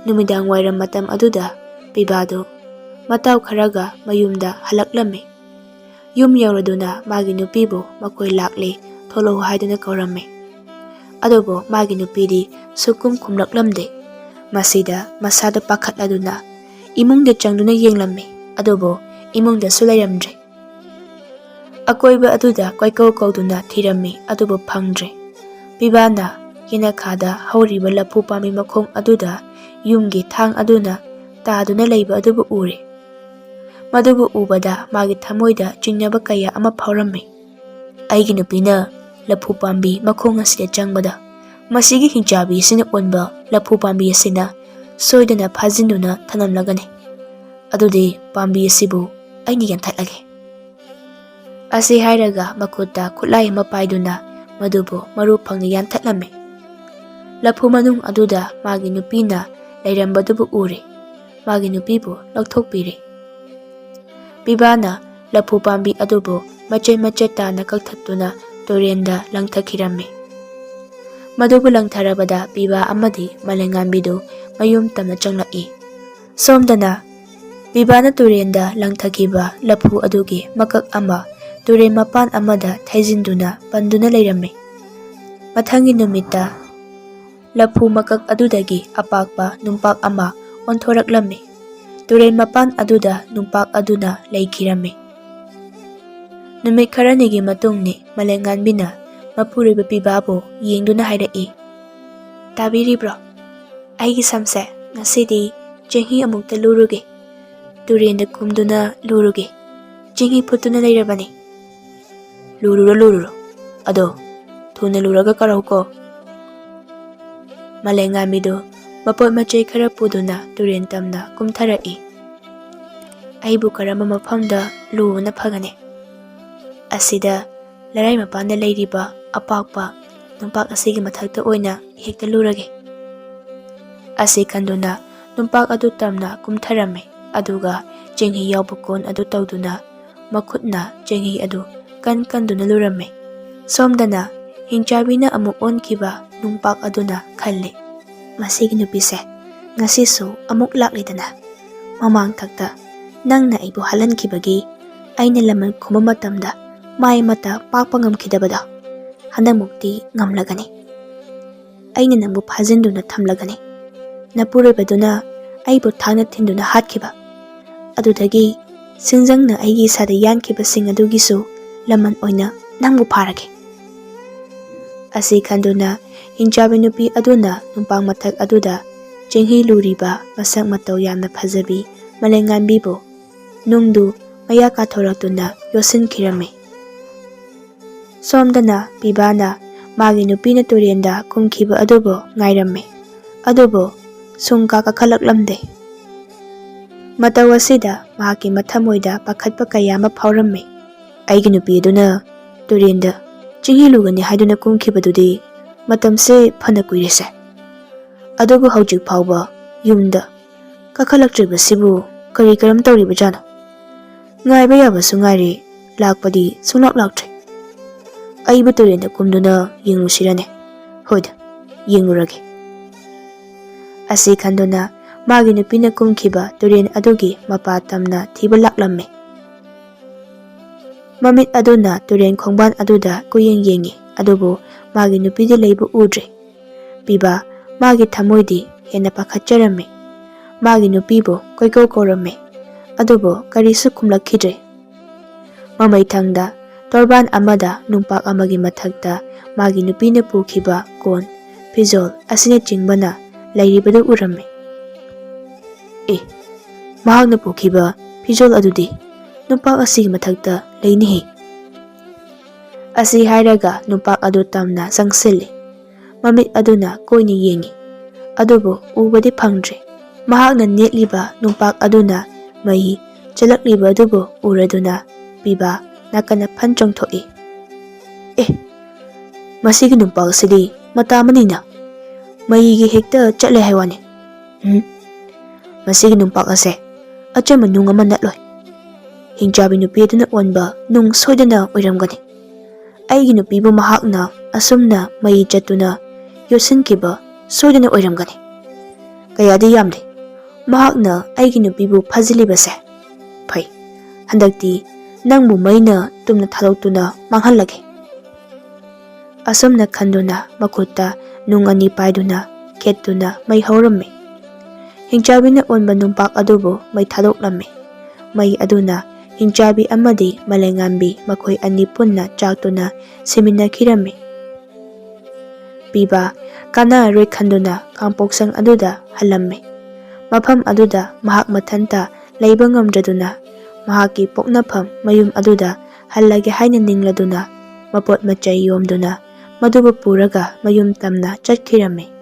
ꯅꯨꯃꯤꯗꯥꯡ ꯋꯥꯏꯔꯝ ꯃꯇꯝ ꯑꯗꯨꯗ ꯄꯤꯕꯥꯗꯨ ꯃꯇꯥꯎ ꯈꯔꯒ ꯃꯌꯨꯝꯗ ꯍꯜꯂꯛꯂꯝꯃꯤ꯫ ꯌꯨꯝ ꯌꯧꯔꯗꯨꯅ ꯃꯥꯒꯤ ꯅꯨꯄꯤꯕꯨ "ꯃꯈꯣꯏ ꯂꯥꯛꯂꯦ, ꯊꯣꯛꯂꯛꯎ" ꯍꯥꯏꯗꯨꯅ ꯀꯧꯔꯝꯃꯤ꯫ ꯑꯗꯨꯕꯨ ꯃꯥꯒꯤ ꯅꯨꯄꯤꯗꯤ ꯁꯨꯛꯈꯨꯝ ꯈꯨꯝꯂꯛꯂꯝꯗꯦ꯫ ꯃꯁꯤꯗ ꯃꯁꯥꯗ ꯄꯥꯈꯠꯂꯗꯨꯅ ꯏꯃꯨꯡꯗ ꯆꯪꯗꯨꯅ ꯌꯦꯡꯂꯝꯃꯤ꯫ ꯑꯗꯨꯕꯨ ꯏꯃꯨꯡꯗꯁꯨ ꯂꯩꯔꯝꯗ꯭ꯔꯦ꯫ ꯑꯀꯣꯏꯕ ꯑꯗꯨꯗ ꯀꯣꯏꯀꯧ ꯀꯧꯗꯨꯅ ꯊꯤꯔꯝꯃꯤ, ꯑꯗꯨꯕꯨ ꯐꯪꯗ꯭ꯔꯦ꯫ ꯄꯤꯕꯥꯅ ꯌꯦꯅꯈꯥꯗ ꯍꯧꯔꯤꯕ ꯂꯐꯨ ꯄꯥꯝꯕꯤ ꯃꯈꯣꯡ ꯑꯗꯨꯗ ꯌꯨꯝꯒꯤ ꯊꯥꯡ ꯑꯗꯨꯅ ꯇꯥꯗꯨꯅ ꯂꯩꯕ ꯑꯗꯨꯕꯨ ꯎꯔꯦ꯫ ꯃꯗꯨꯕꯨ ꯎꯕꯗ ꯃꯥꯒꯤ ꯊꯃꯣꯏꯗ ꯆꯤꯡꯅꯕ ꯀꯌꯥ ꯑꯃ ꯐꯥꯎꯔꯝꯃꯤ꯫ "ꯑꯩꯒꯤ ꯅꯨꯄꯤꯅ ꯂꯐꯨ ꯄꯥꯝꯕꯤ ꯃꯈꯣꯡ ꯑꯁꯤꯗ ꯆꯪꯕꯗ, ꯃꯁꯤꯒꯤ ꯍꯤꯡꯆꯥꯕꯤ ꯑꯁꯤꯅ ꯑꯣꯟꯕ ꯂꯐꯨ ꯄꯥꯝꯕꯤ ꯑꯁꯤꯅ ꯁꯣꯏꯗꯅ ꯐꯥꯖꯤꯟꯗꯨꯅ ꯊꯅꯝꯂꯒꯅꯤ꯫ ꯑꯗꯨꯗꯤ ꯄꯥꯝꯕꯤ ꯑꯁꯤꯕꯨ ꯑꯩꯅ ꯌꯥꯟꯊꯠꯂꯒꯦ"꯫ ꯑꯁꯤ ꯍꯥꯏꯔꯒ ꯃꯈꯨꯠꯇ ꯈꯨꯠꯂꯥꯏ ꯑꯃ ꯄꯥꯏꯗꯨꯅ ꯃꯗꯨꯕꯨ ꯃꯔꯨ ꯐꯪꯅ ꯌꯥꯟꯊꯠꯂꯝꯃꯤ꯫ ꯂꯐꯨ ꯃꯅꯨꯡ ꯑꯗꯨꯗ ꯃꯥꯒꯤ ꯅꯨꯄꯤꯅ ꯂꯩꯔꯝꯕꯗꯨꯕꯨ ꯎꯔꯦ꯫ ꯃꯥꯒꯤ ꯅꯨꯄꯤꯕꯨ ꯂꯧꯊꯣꯛꯄꯤꯔꯦ꯫ ꯄꯤꯕꯥꯅ ꯂꯐꯨ ꯄꯥꯝꯕꯤ ꯑꯗꯨꯕꯨ ꯃꯆꯦꯠ ꯃꯆꯦꯠ ꯇꯥꯅ ꯀꯛꯊꯠꯇꯨꯅ ꯇꯨꯔꯦꯟꯗ ꯂꯪꯊꯈꯤꯔꯝꯃꯤ꯫ ꯃꯗꯨꯕꯨ ꯂꯪꯊꯔꯕꯗ ꯄꯤꯕꯥ ꯑꯃꯗꯤ ꯃꯂꯩꯉꯥꯟꯕꯤꯗꯨ ꯃꯌꯨꯝ ꯇꯝꯅ ꯆꯪꯂꯛꯏ꯫ ꯁꯣꯝꯗꯅ ꯄꯤꯕꯥꯅ ꯇꯨꯔꯦꯟꯗ ꯂꯪꯊꯈꯤꯕ ꯂꯐꯨ ꯑꯗꯨꯒꯤ ꯃꯀꯛ ꯑꯃ ꯇꯨꯔꯦꯟ ꯃꯄꯥꯟ ꯑꯃꯗ ꯊꯩꯖꯤꯟꯗꯨꯅ ꯄꯟꯗꯨꯅ ꯂꯩꯔꯝꯃꯤ꯫ ꯃꯊꯪꯒꯤ ꯅꯨꯃꯤꯠꯇ ꯂꯐꯨ ꯃꯀꯛ ꯑꯗꯨꯗꯒꯤ ꯑꯄꯥꯛꯄ ꯅꯨꯡꯄꯥꯛ ꯑꯃ ꯑꯣꯟꯊꯣꯔꯛꯂꯝꯃꯤ꯫ ꯇꯨꯔꯦꯟ ꯃꯄꯥꯟ ꯑꯗꯨꯗ ꯅꯨꯡꯄꯥꯛ ꯑꯗꯨꯅ ꯂꯩꯈꯤꯔꯝꯃꯤ꯫ ꯅꯨꯃꯤꯠ ꯈꯔꯅꯤꯒꯤ ꯃꯇꯨꯡꯅꯤ꯫ ꯃꯂꯩꯉꯥꯟꯕꯤꯅ ꯃꯄꯨꯔꯣꯏꯕ ꯄꯤꯕꯥꯕꯨ ꯌꯦꯡꯗꯨꯅ ꯍꯥꯏꯔꯛꯏ, "ꯇꯥꯕꯤꯔꯤꯕ꯭ꯔꯣ? ꯑꯩꯒꯤ ꯁꯝꯁꯦ ꯉꯁꯤꯗꯤ ꯆꯦꯡꯍꯤ ꯑꯃꯨꯛꯇ ꯂꯨꯔꯨꯒꯦ꯫ ꯇꯨꯔꯦꯟꯗ ꯀꯨꯝꯗꯨꯅ ꯂꯨꯔꯨꯒꯦ꯫ ꯆꯦꯡꯍꯤ ꯐꯨꯠꯇꯨꯅ ꯂꯩꯔꯕꯅꯤ꯫ ꯂꯨꯔꯨꯔꯣ, ꯂꯨꯔꯨꯔꯣ꯫ ꯑꯗꯣ ꯊꯨꯅ ꯂꯨꯔꯒ ꯀꯥꯔꯧꯀꯣ꯫ ꯃꯥꯂꯦꯝꯉꯥꯟꯕꯤꯗꯨ ꯃꯄꯣꯠ ꯃꯆꯩ ꯈꯔ ꯄꯨꯗꯨꯅ ꯇꯨꯔꯦꯟ ꯇꯝꯅ ꯀꯨꯝꯊꯔꯛꯏ꯫ ꯑꯩꯕꯨ ꯀꯔꯝꯕ ꯃꯐꯝꯗ ꯂꯨꯕꯅ ꯐꯒꯅꯤ? ꯑꯁꯤꯗ ꯂꯩꯔꯥꯏ ꯃꯄꯥꯟꯗ ꯂꯩꯔꯤꯕ ꯑꯄꯥꯛꯄ ꯅꯨꯡꯄꯥꯛ ꯑꯁꯤꯒꯤ ꯃꯊꯛꯇ ꯑꯣꯏꯅ ꯍꯦꯛꯇ ꯂꯨꯔꯒꯦ꯫ ꯑꯁꯤ ꯈꯟꯗꯨꯅ ꯅꯨꯡꯄꯥꯛ ꯑꯗꯨ ꯇꯝꯅ ꯀꯨꯝꯊꯔꯝꯃꯤ, ꯑꯗꯨꯒ ꯆꯦꯡꯍꯤ ꯌꯥꯎꯕ ꯀꯣꯟ ꯑꯗꯨ ꯇꯧꯗꯨꯅ ꯃꯈꯨꯠꯅ ꯆꯦꯡꯍꯤ ꯑꯗꯨ ꯀꯟ ꯀꯟꯗꯨꯅ ꯂꯨꯔꯝꯃꯤ꯫ ꯁꯣꯝꯗꯅ ꯍꯤꯡꯆꯥꯕꯤꯅ ꯑꯃꯨꯛ ꯑꯣꯟꯈꯤꯕ ꯅꯨꯡꯄꯥꯛ ꯑꯗꯨꯅ ꯈꯜꯂꯤ, "ꯃꯁꯤꯒꯤ ꯅꯨꯄꯤꯁꯦ ꯉꯁꯤꯁꯨ ꯑꯃꯨꯛ ꯂꯥꯛꯂꯤꯗꯅ꯫ ꯃꯃꯥꯡ ꯊꯛꯇ ꯅꯪꯅ ꯑꯩꯕꯨ ꯍꯥꯠꯍꯟꯈꯤꯕꯒꯤ ꯑꯩꯅ ꯂꯃꯟ ꯈꯨꯝꯕ ꯃꯇꯝꯗ ꯃꯥꯏ ꯑꯃꯠꯇ ꯄꯥꯛꯄ ꯉꯝꯈꯤꯗꯕꯗꯣ, ꯍꯟꯗꯛꯃꯨꯛꯇꯤ ꯉꯝꯂꯒꯅꯤ꯫ ꯑꯩꯅ ꯅꯪꯕꯨ ꯐꯥꯖꯤꯟꯗꯨꯅ ꯊꯝꯂꯒꯅꯤ꯫ ꯅꯄꯨꯔꯣꯏꯕꯗꯨꯅ ꯑꯩꯕꯨ ꯊꯥꯡꯅ ꯊꯤꯟꯗꯨꯅ ꯍꯥꯠꯈꯤꯕ, ꯑꯗꯨꯗꯒꯤ ꯁꯤꯡꯖꯪꯅ ꯑꯩꯒꯤ ꯏꯁꯥꯗ ꯌꯥꯟꯈꯤꯕꯁꯤꯡ ꯑꯗꯨꯒꯤꯁꯨ ꯂꯃꯟ ꯑꯣꯏꯅ ꯅꯪꯕꯨ ꯐꯥꯔꯒꯦ"꯫ ꯑꯁꯤ ꯈꯟꯗꯨꯅ ꯍꯤꯡꯆꯥꯕꯤ ꯅꯨꯄꯤ ꯑꯗꯨꯅ ꯅꯨꯡꯄꯥꯛ ꯃꯊꯛ ꯑꯗꯨꯗ ꯆꯦꯡꯍꯤ ꯂꯨꯔꯤꯕ ꯃꯁꯛ ꯃꯇꯧ ꯌꯥꯝꯅ ꯐꯖꯕꯤ ꯃꯥꯂꯦꯝꯉꯥꯟꯕꯤꯕꯨ ꯅꯨꯡꯗꯨ ꯃꯌꯥ ꯀꯥꯊꯣꯔꯛꯇꯨꯅ ꯌꯣꯠꯁꯤꯟꯈꯤꯔꯝꯃꯤ꯫ ꯁꯣꯝꯗꯅ ꯄꯤꯕꯥꯅ ꯃꯥꯒꯤ ꯅꯨꯄꯤꯅ ꯇꯨꯔꯦꯟꯗ ꯀꯨꯝꯈꯤꯕ ꯑꯗꯨꯕꯨ ꯉꯥꯏꯔꯝꯃꯤ꯫ ꯑꯗꯨꯕꯨ ꯁꯨꯡꯀꯥ ꯀꯥꯈꯠꯂꯛꯂꯝꯗꯦ꯫ ꯃꯇꯧ ꯑꯁꯤꯗ ꯃꯍꯥꯛꯀꯤ ꯃꯊꯃꯣꯏꯗ ꯄꯥꯈꯠꯄ ꯀꯌꯥ ꯑꯃ ꯐꯥꯎꯔꯝꯃꯤ꯫ "ꯑꯩꯒꯤ ꯅꯨꯄꯤ ꯑꯗꯨꯅ ꯇꯨꯔꯦꯟꯗ ꯆꯤꯡꯍꯤ ꯂꯨꯒꯅꯤ ꯍꯥꯏꯗꯨꯅ ꯀꯨꯝꯈꯤꯕꯗꯨꯗꯤ ꯃꯇꯝꯁꯦ ꯐꯅ ꯀꯨꯏꯔꯦꯁꯦ꯫ ꯑꯗꯨꯕꯨ ꯍꯧꯖꯤꯛ ꯐꯥꯎꯕ ꯌꯨꯝꯗ ꯀꯥꯈꯠꯂꯛꯇ꯭ꯔꯤꯕꯁꯤꯕꯨ ꯀꯔꯤ ꯀꯔꯝ ꯇꯧꯔꯤꯕꯖꯥꯠꯅꯣ? ꯉꯥꯏꯕ ꯌꯥꯕꯁꯨ ꯉꯥꯏꯔꯦ, ꯂꯥꯛꯄꯗꯤ ꯁꯨꯡꯂꯥꯛ ꯂꯥꯛꯇ꯭ꯔꯦ꯫ ꯑꯩꯕꯨ ꯇꯨꯔꯦꯟꯗ ꯀꯨꯝꯗꯨꯅ ꯌꯦꯡꯉꯨꯁꯤꯔꯅꯦ? ꯍꯣꯏꯗ, ꯌꯦꯡꯉꯨꯔꯒꯦ"꯫ ꯑꯁꯤ ꯈꯟꯗꯨꯅ ꯃꯥꯒꯤ ꯅꯨꯄꯤꯅ ꯀꯨꯝꯈꯤꯕ ꯇꯨꯔꯦꯟ ꯑꯗꯨꯒꯤ ꯃꯄꯥ ꯇꯝꯅ ꯊꯤꯕ ꯂꯥꯛꯂꯝꯃꯤ꯫ ꯃꯃꯤꯠ ꯑꯗꯨꯅ ꯇꯨꯔꯦꯟ ꯈꯣꯡꯕꯥꯟ ꯑꯗꯨꯗ ꯀꯨꯌꯦꯡ ꯌꯦꯡꯉꯤ, ꯑꯗꯨꯕꯨ ꯃꯥꯒꯤ ꯅꯨꯄꯤꯗꯤ ꯂꯩꯕ ꯎꯗ꯭ꯔꯦ꯫ ꯄꯤꯕꯥ ꯃꯥꯒꯤ ꯊꯃꯣꯏꯗꯤ ꯍꯦꯟꯅ ꯄꯥꯈꯠꯆꯔꯝꯃꯤ꯫ ꯃꯥꯒꯤ ꯅꯨꯄꯤꯕꯨ ꯀꯣꯏꯀꯧ ꯀꯧꯔꯝꯃꯤ, ꯑꯗꯨꯕꯨ ꯀꯔꯤꯁꯨ ꯈꯨꯝꯂꯛꯈꯤꯗ꯭ꯔꯦ꯫ ꯃꯃꯩꯊꯪꯗ ꯇꯣꯔꯕꯥꯟ ꯑꯃꯗ ꯅꯨꯡꯄꯥꯛ ꯑꯃꯒꯤ ꯃꯊꯛꯇ ꯃꯥꯒꯤ ꯅꯨꯄꯤꯅ ꯄꯨꯈꯤꯕ ꯀꯣꯟ, ꯐꯤꯖꯣꯜ ꯑꯁꯤꯅꯆꯤꯡꯕꯅ ꯂꯩꯔꯤꯕꯗꯨ ꯎꯔꯝꯃꯤ꯫ "ꯑꯦ, ꯃꯍꯥꯛꯅ ꯄꯨꯈꯤꯕ ꯐꯤꯖꯣꯜ ꯑꯗꯨꯗꯤ?" ꯅꯨꯄꯥ ꯑꯁꯤꯒꯤ ꯃꯊꯛꯇ ꯂꯩꯅꯤꯍꯦ꯫ ꯑꯁꯤ ꯍꯥꯏꯔꯒ ꯅꯨꯄꯥ ꯑꯗꯨ ꯇꯝꯅ ꯆꯪꯁꯤꯜꯂꯤ꯫ ꯃꯃꯤꯠ ꯑꯗꯨꯅ ꯀꯣꯏꯅ ꯌꯦꯡꯉꯤ, ꯑꯗꯨꯕꯨ ꯎꯕꯗꯤ ꯐꯪꯗ꯭ꯔꯦ꯫ ꯃꯍꯥꯛꯅ ꯅꯦꯠꯂꯤꯕ ꯅꯨꯄꯥ ꯑꯗꯨꯅ ꯃꯩ ꯆꯠꯂꯛꯂꯤꯕ ꯑꯗꯨꯕꯨ ꯎꯔꯗꯨꯅ ꯄꯤꯕꯥ ꯅꯥꯀꯟꯗ ꯐꯟ ꯆꯣꯡꯊꯣꯛꯏ꯫ "ꯑꯦ, ꯃꯁꯤꯒꯤ ꯅꯨꯄꯥ ꯑꯁꯤꯗꯤ ꯃꯇꯥ ꯑꯃꯅꯤꯅ, ꯃꯩꯒꯤ ꯍꯦꯛꯇ ꯆꯠꯂꯦ ꯍꯥꯏ ꯋꯥꯅꯤ꯫ ꯎꯝ, ꯃꯁꯤꯒꯤ ꯅꯨꯄꯥ ꯑꯁꯦ ꯑꯆꯝꯕ ꯅꯨꯡ ꯑꯃ ꯅꯠꯂꯣꯏ꯫ ꯍꯤꯡꯆꯥꯕꯤ ꯅꯨꯄꯤ ꯑꯗꯨꯅ ꯑꯣꯟꯕ ꯅꯨꯡ ꯁꯣꯏꯗꯅ ꯑꯣꯏꯔꯝꯒꯅꯤ꯫ ꯑꯩꯒꯤ ꯅꯨꯄꯤꯕꯨ ꯃꯍꯥꯛꯅ ꯑꯁꯨꯝꯅ ꯃꯩ ꯆꯠꯇꯨꯅ ꯌꯣꯠꯁꯤꯟꯈꯤꯕ ꯁꯣꯏꯗꯅ ꯑꯣꯏꯔꯝꯒꯅꯤ꯫ ꯀꯌꯥꯗꯤ ꯌꯥꯝꯂꯦ ꯃꯍꯥꯛꯅ ꯑꯩꯒꯤ ꯅꯨꯄꯤꯕꯨ ꯐꯥꯖꯤꯜꯂꯤꯕꯁꯦ꯫ ꯐꯩ, ꯍꯟꯗꯛꯇꯤ ꯅꯪꯕꯨ ꯃꯩꯅ ꯇꯨꯝꯅ ꯊꯥꯗꯣꯛꯇꯨꯅ ꯃꯥꯡꯍꯜꯂꯒꯦ"꯫ ꯑꯁꯨꯝꯅ ꯈꯟꯗꯨꯅ ꯃꯈꯨꯠꯇ ꯅꯨꯡ ꯑꯅꯤ ꯄꯥꯏꯗꯨꯅ ꯈꯦꯠꯇꯨꯅ ꯃꯩ ꯍꯧꯔꯝꯃꯤ꯫ ꯍꯤꯡꯆꯥꯕꯤꯅ ꯑꯣꯟꯕ ꯅꯨꯡꯄꯥꯛ ꯑꯗꯨꯕꯨ ꯃꯩ ꯊꯥꯗꯣꯛꯂꯝꯃꯤ꯫ ꯃꯩ ꯑꯗꯨꯅ ꯍꯤꯡꯆꯥꯕꯤ ꯑꯃꯗꯤ ꯃꯂꯦꯉꯥꯟꯕꯤ ꯃꯈꯣꯏ ꯑꯅꯤ ꯄꯨꯟꯅ ꯆꯥꯛꯇꯨꯅ ꯁꯤꯃꯤꯟꯅꯈꯤꯔꯝꯃꯤ꯫ ꯄꯤꯕ ꯀꯥꯟꯅꯔꯔꯣꯏ ꯈꯟꯗꯨꯅ ꯀꯥꯡꯄꯣꯛꯁꯪ ꯑꯗꯨꯗ ꯍꯜꯂꯝꯃꯤ꯫ ꯃꯐꯝ ꯑꯗꯨꯗ ꯃꯍꯥꯛ ꯃꯊꯟꯇ ꯂꯩꯕ ꯉꯝꯗ꯭ꯔꯗꯨꯅ ꯃꯍꯥꯛꯀꯤ ꯄꯣꯛꯅꯐꯝ ꯃꯌꯨꯝ ꯑꯗꯨꯗ ꯍꯜꯂꯒꯦ ꯍꯥꯏꯅ ꯅꯤꯡꯂꯗꯨꯅ ꯃꯄꯣꯠ ꯃꯆꯩ ꯌꯣꯝꯗꯨꯅ ꯃꯗꯨꯕꯨ ꯄꯨꯔꯒ ꯃꯌꯨꯝ ꯇꯝꯅ ꯆꯠꯈꯤꯔꯝꯃꯤ꯫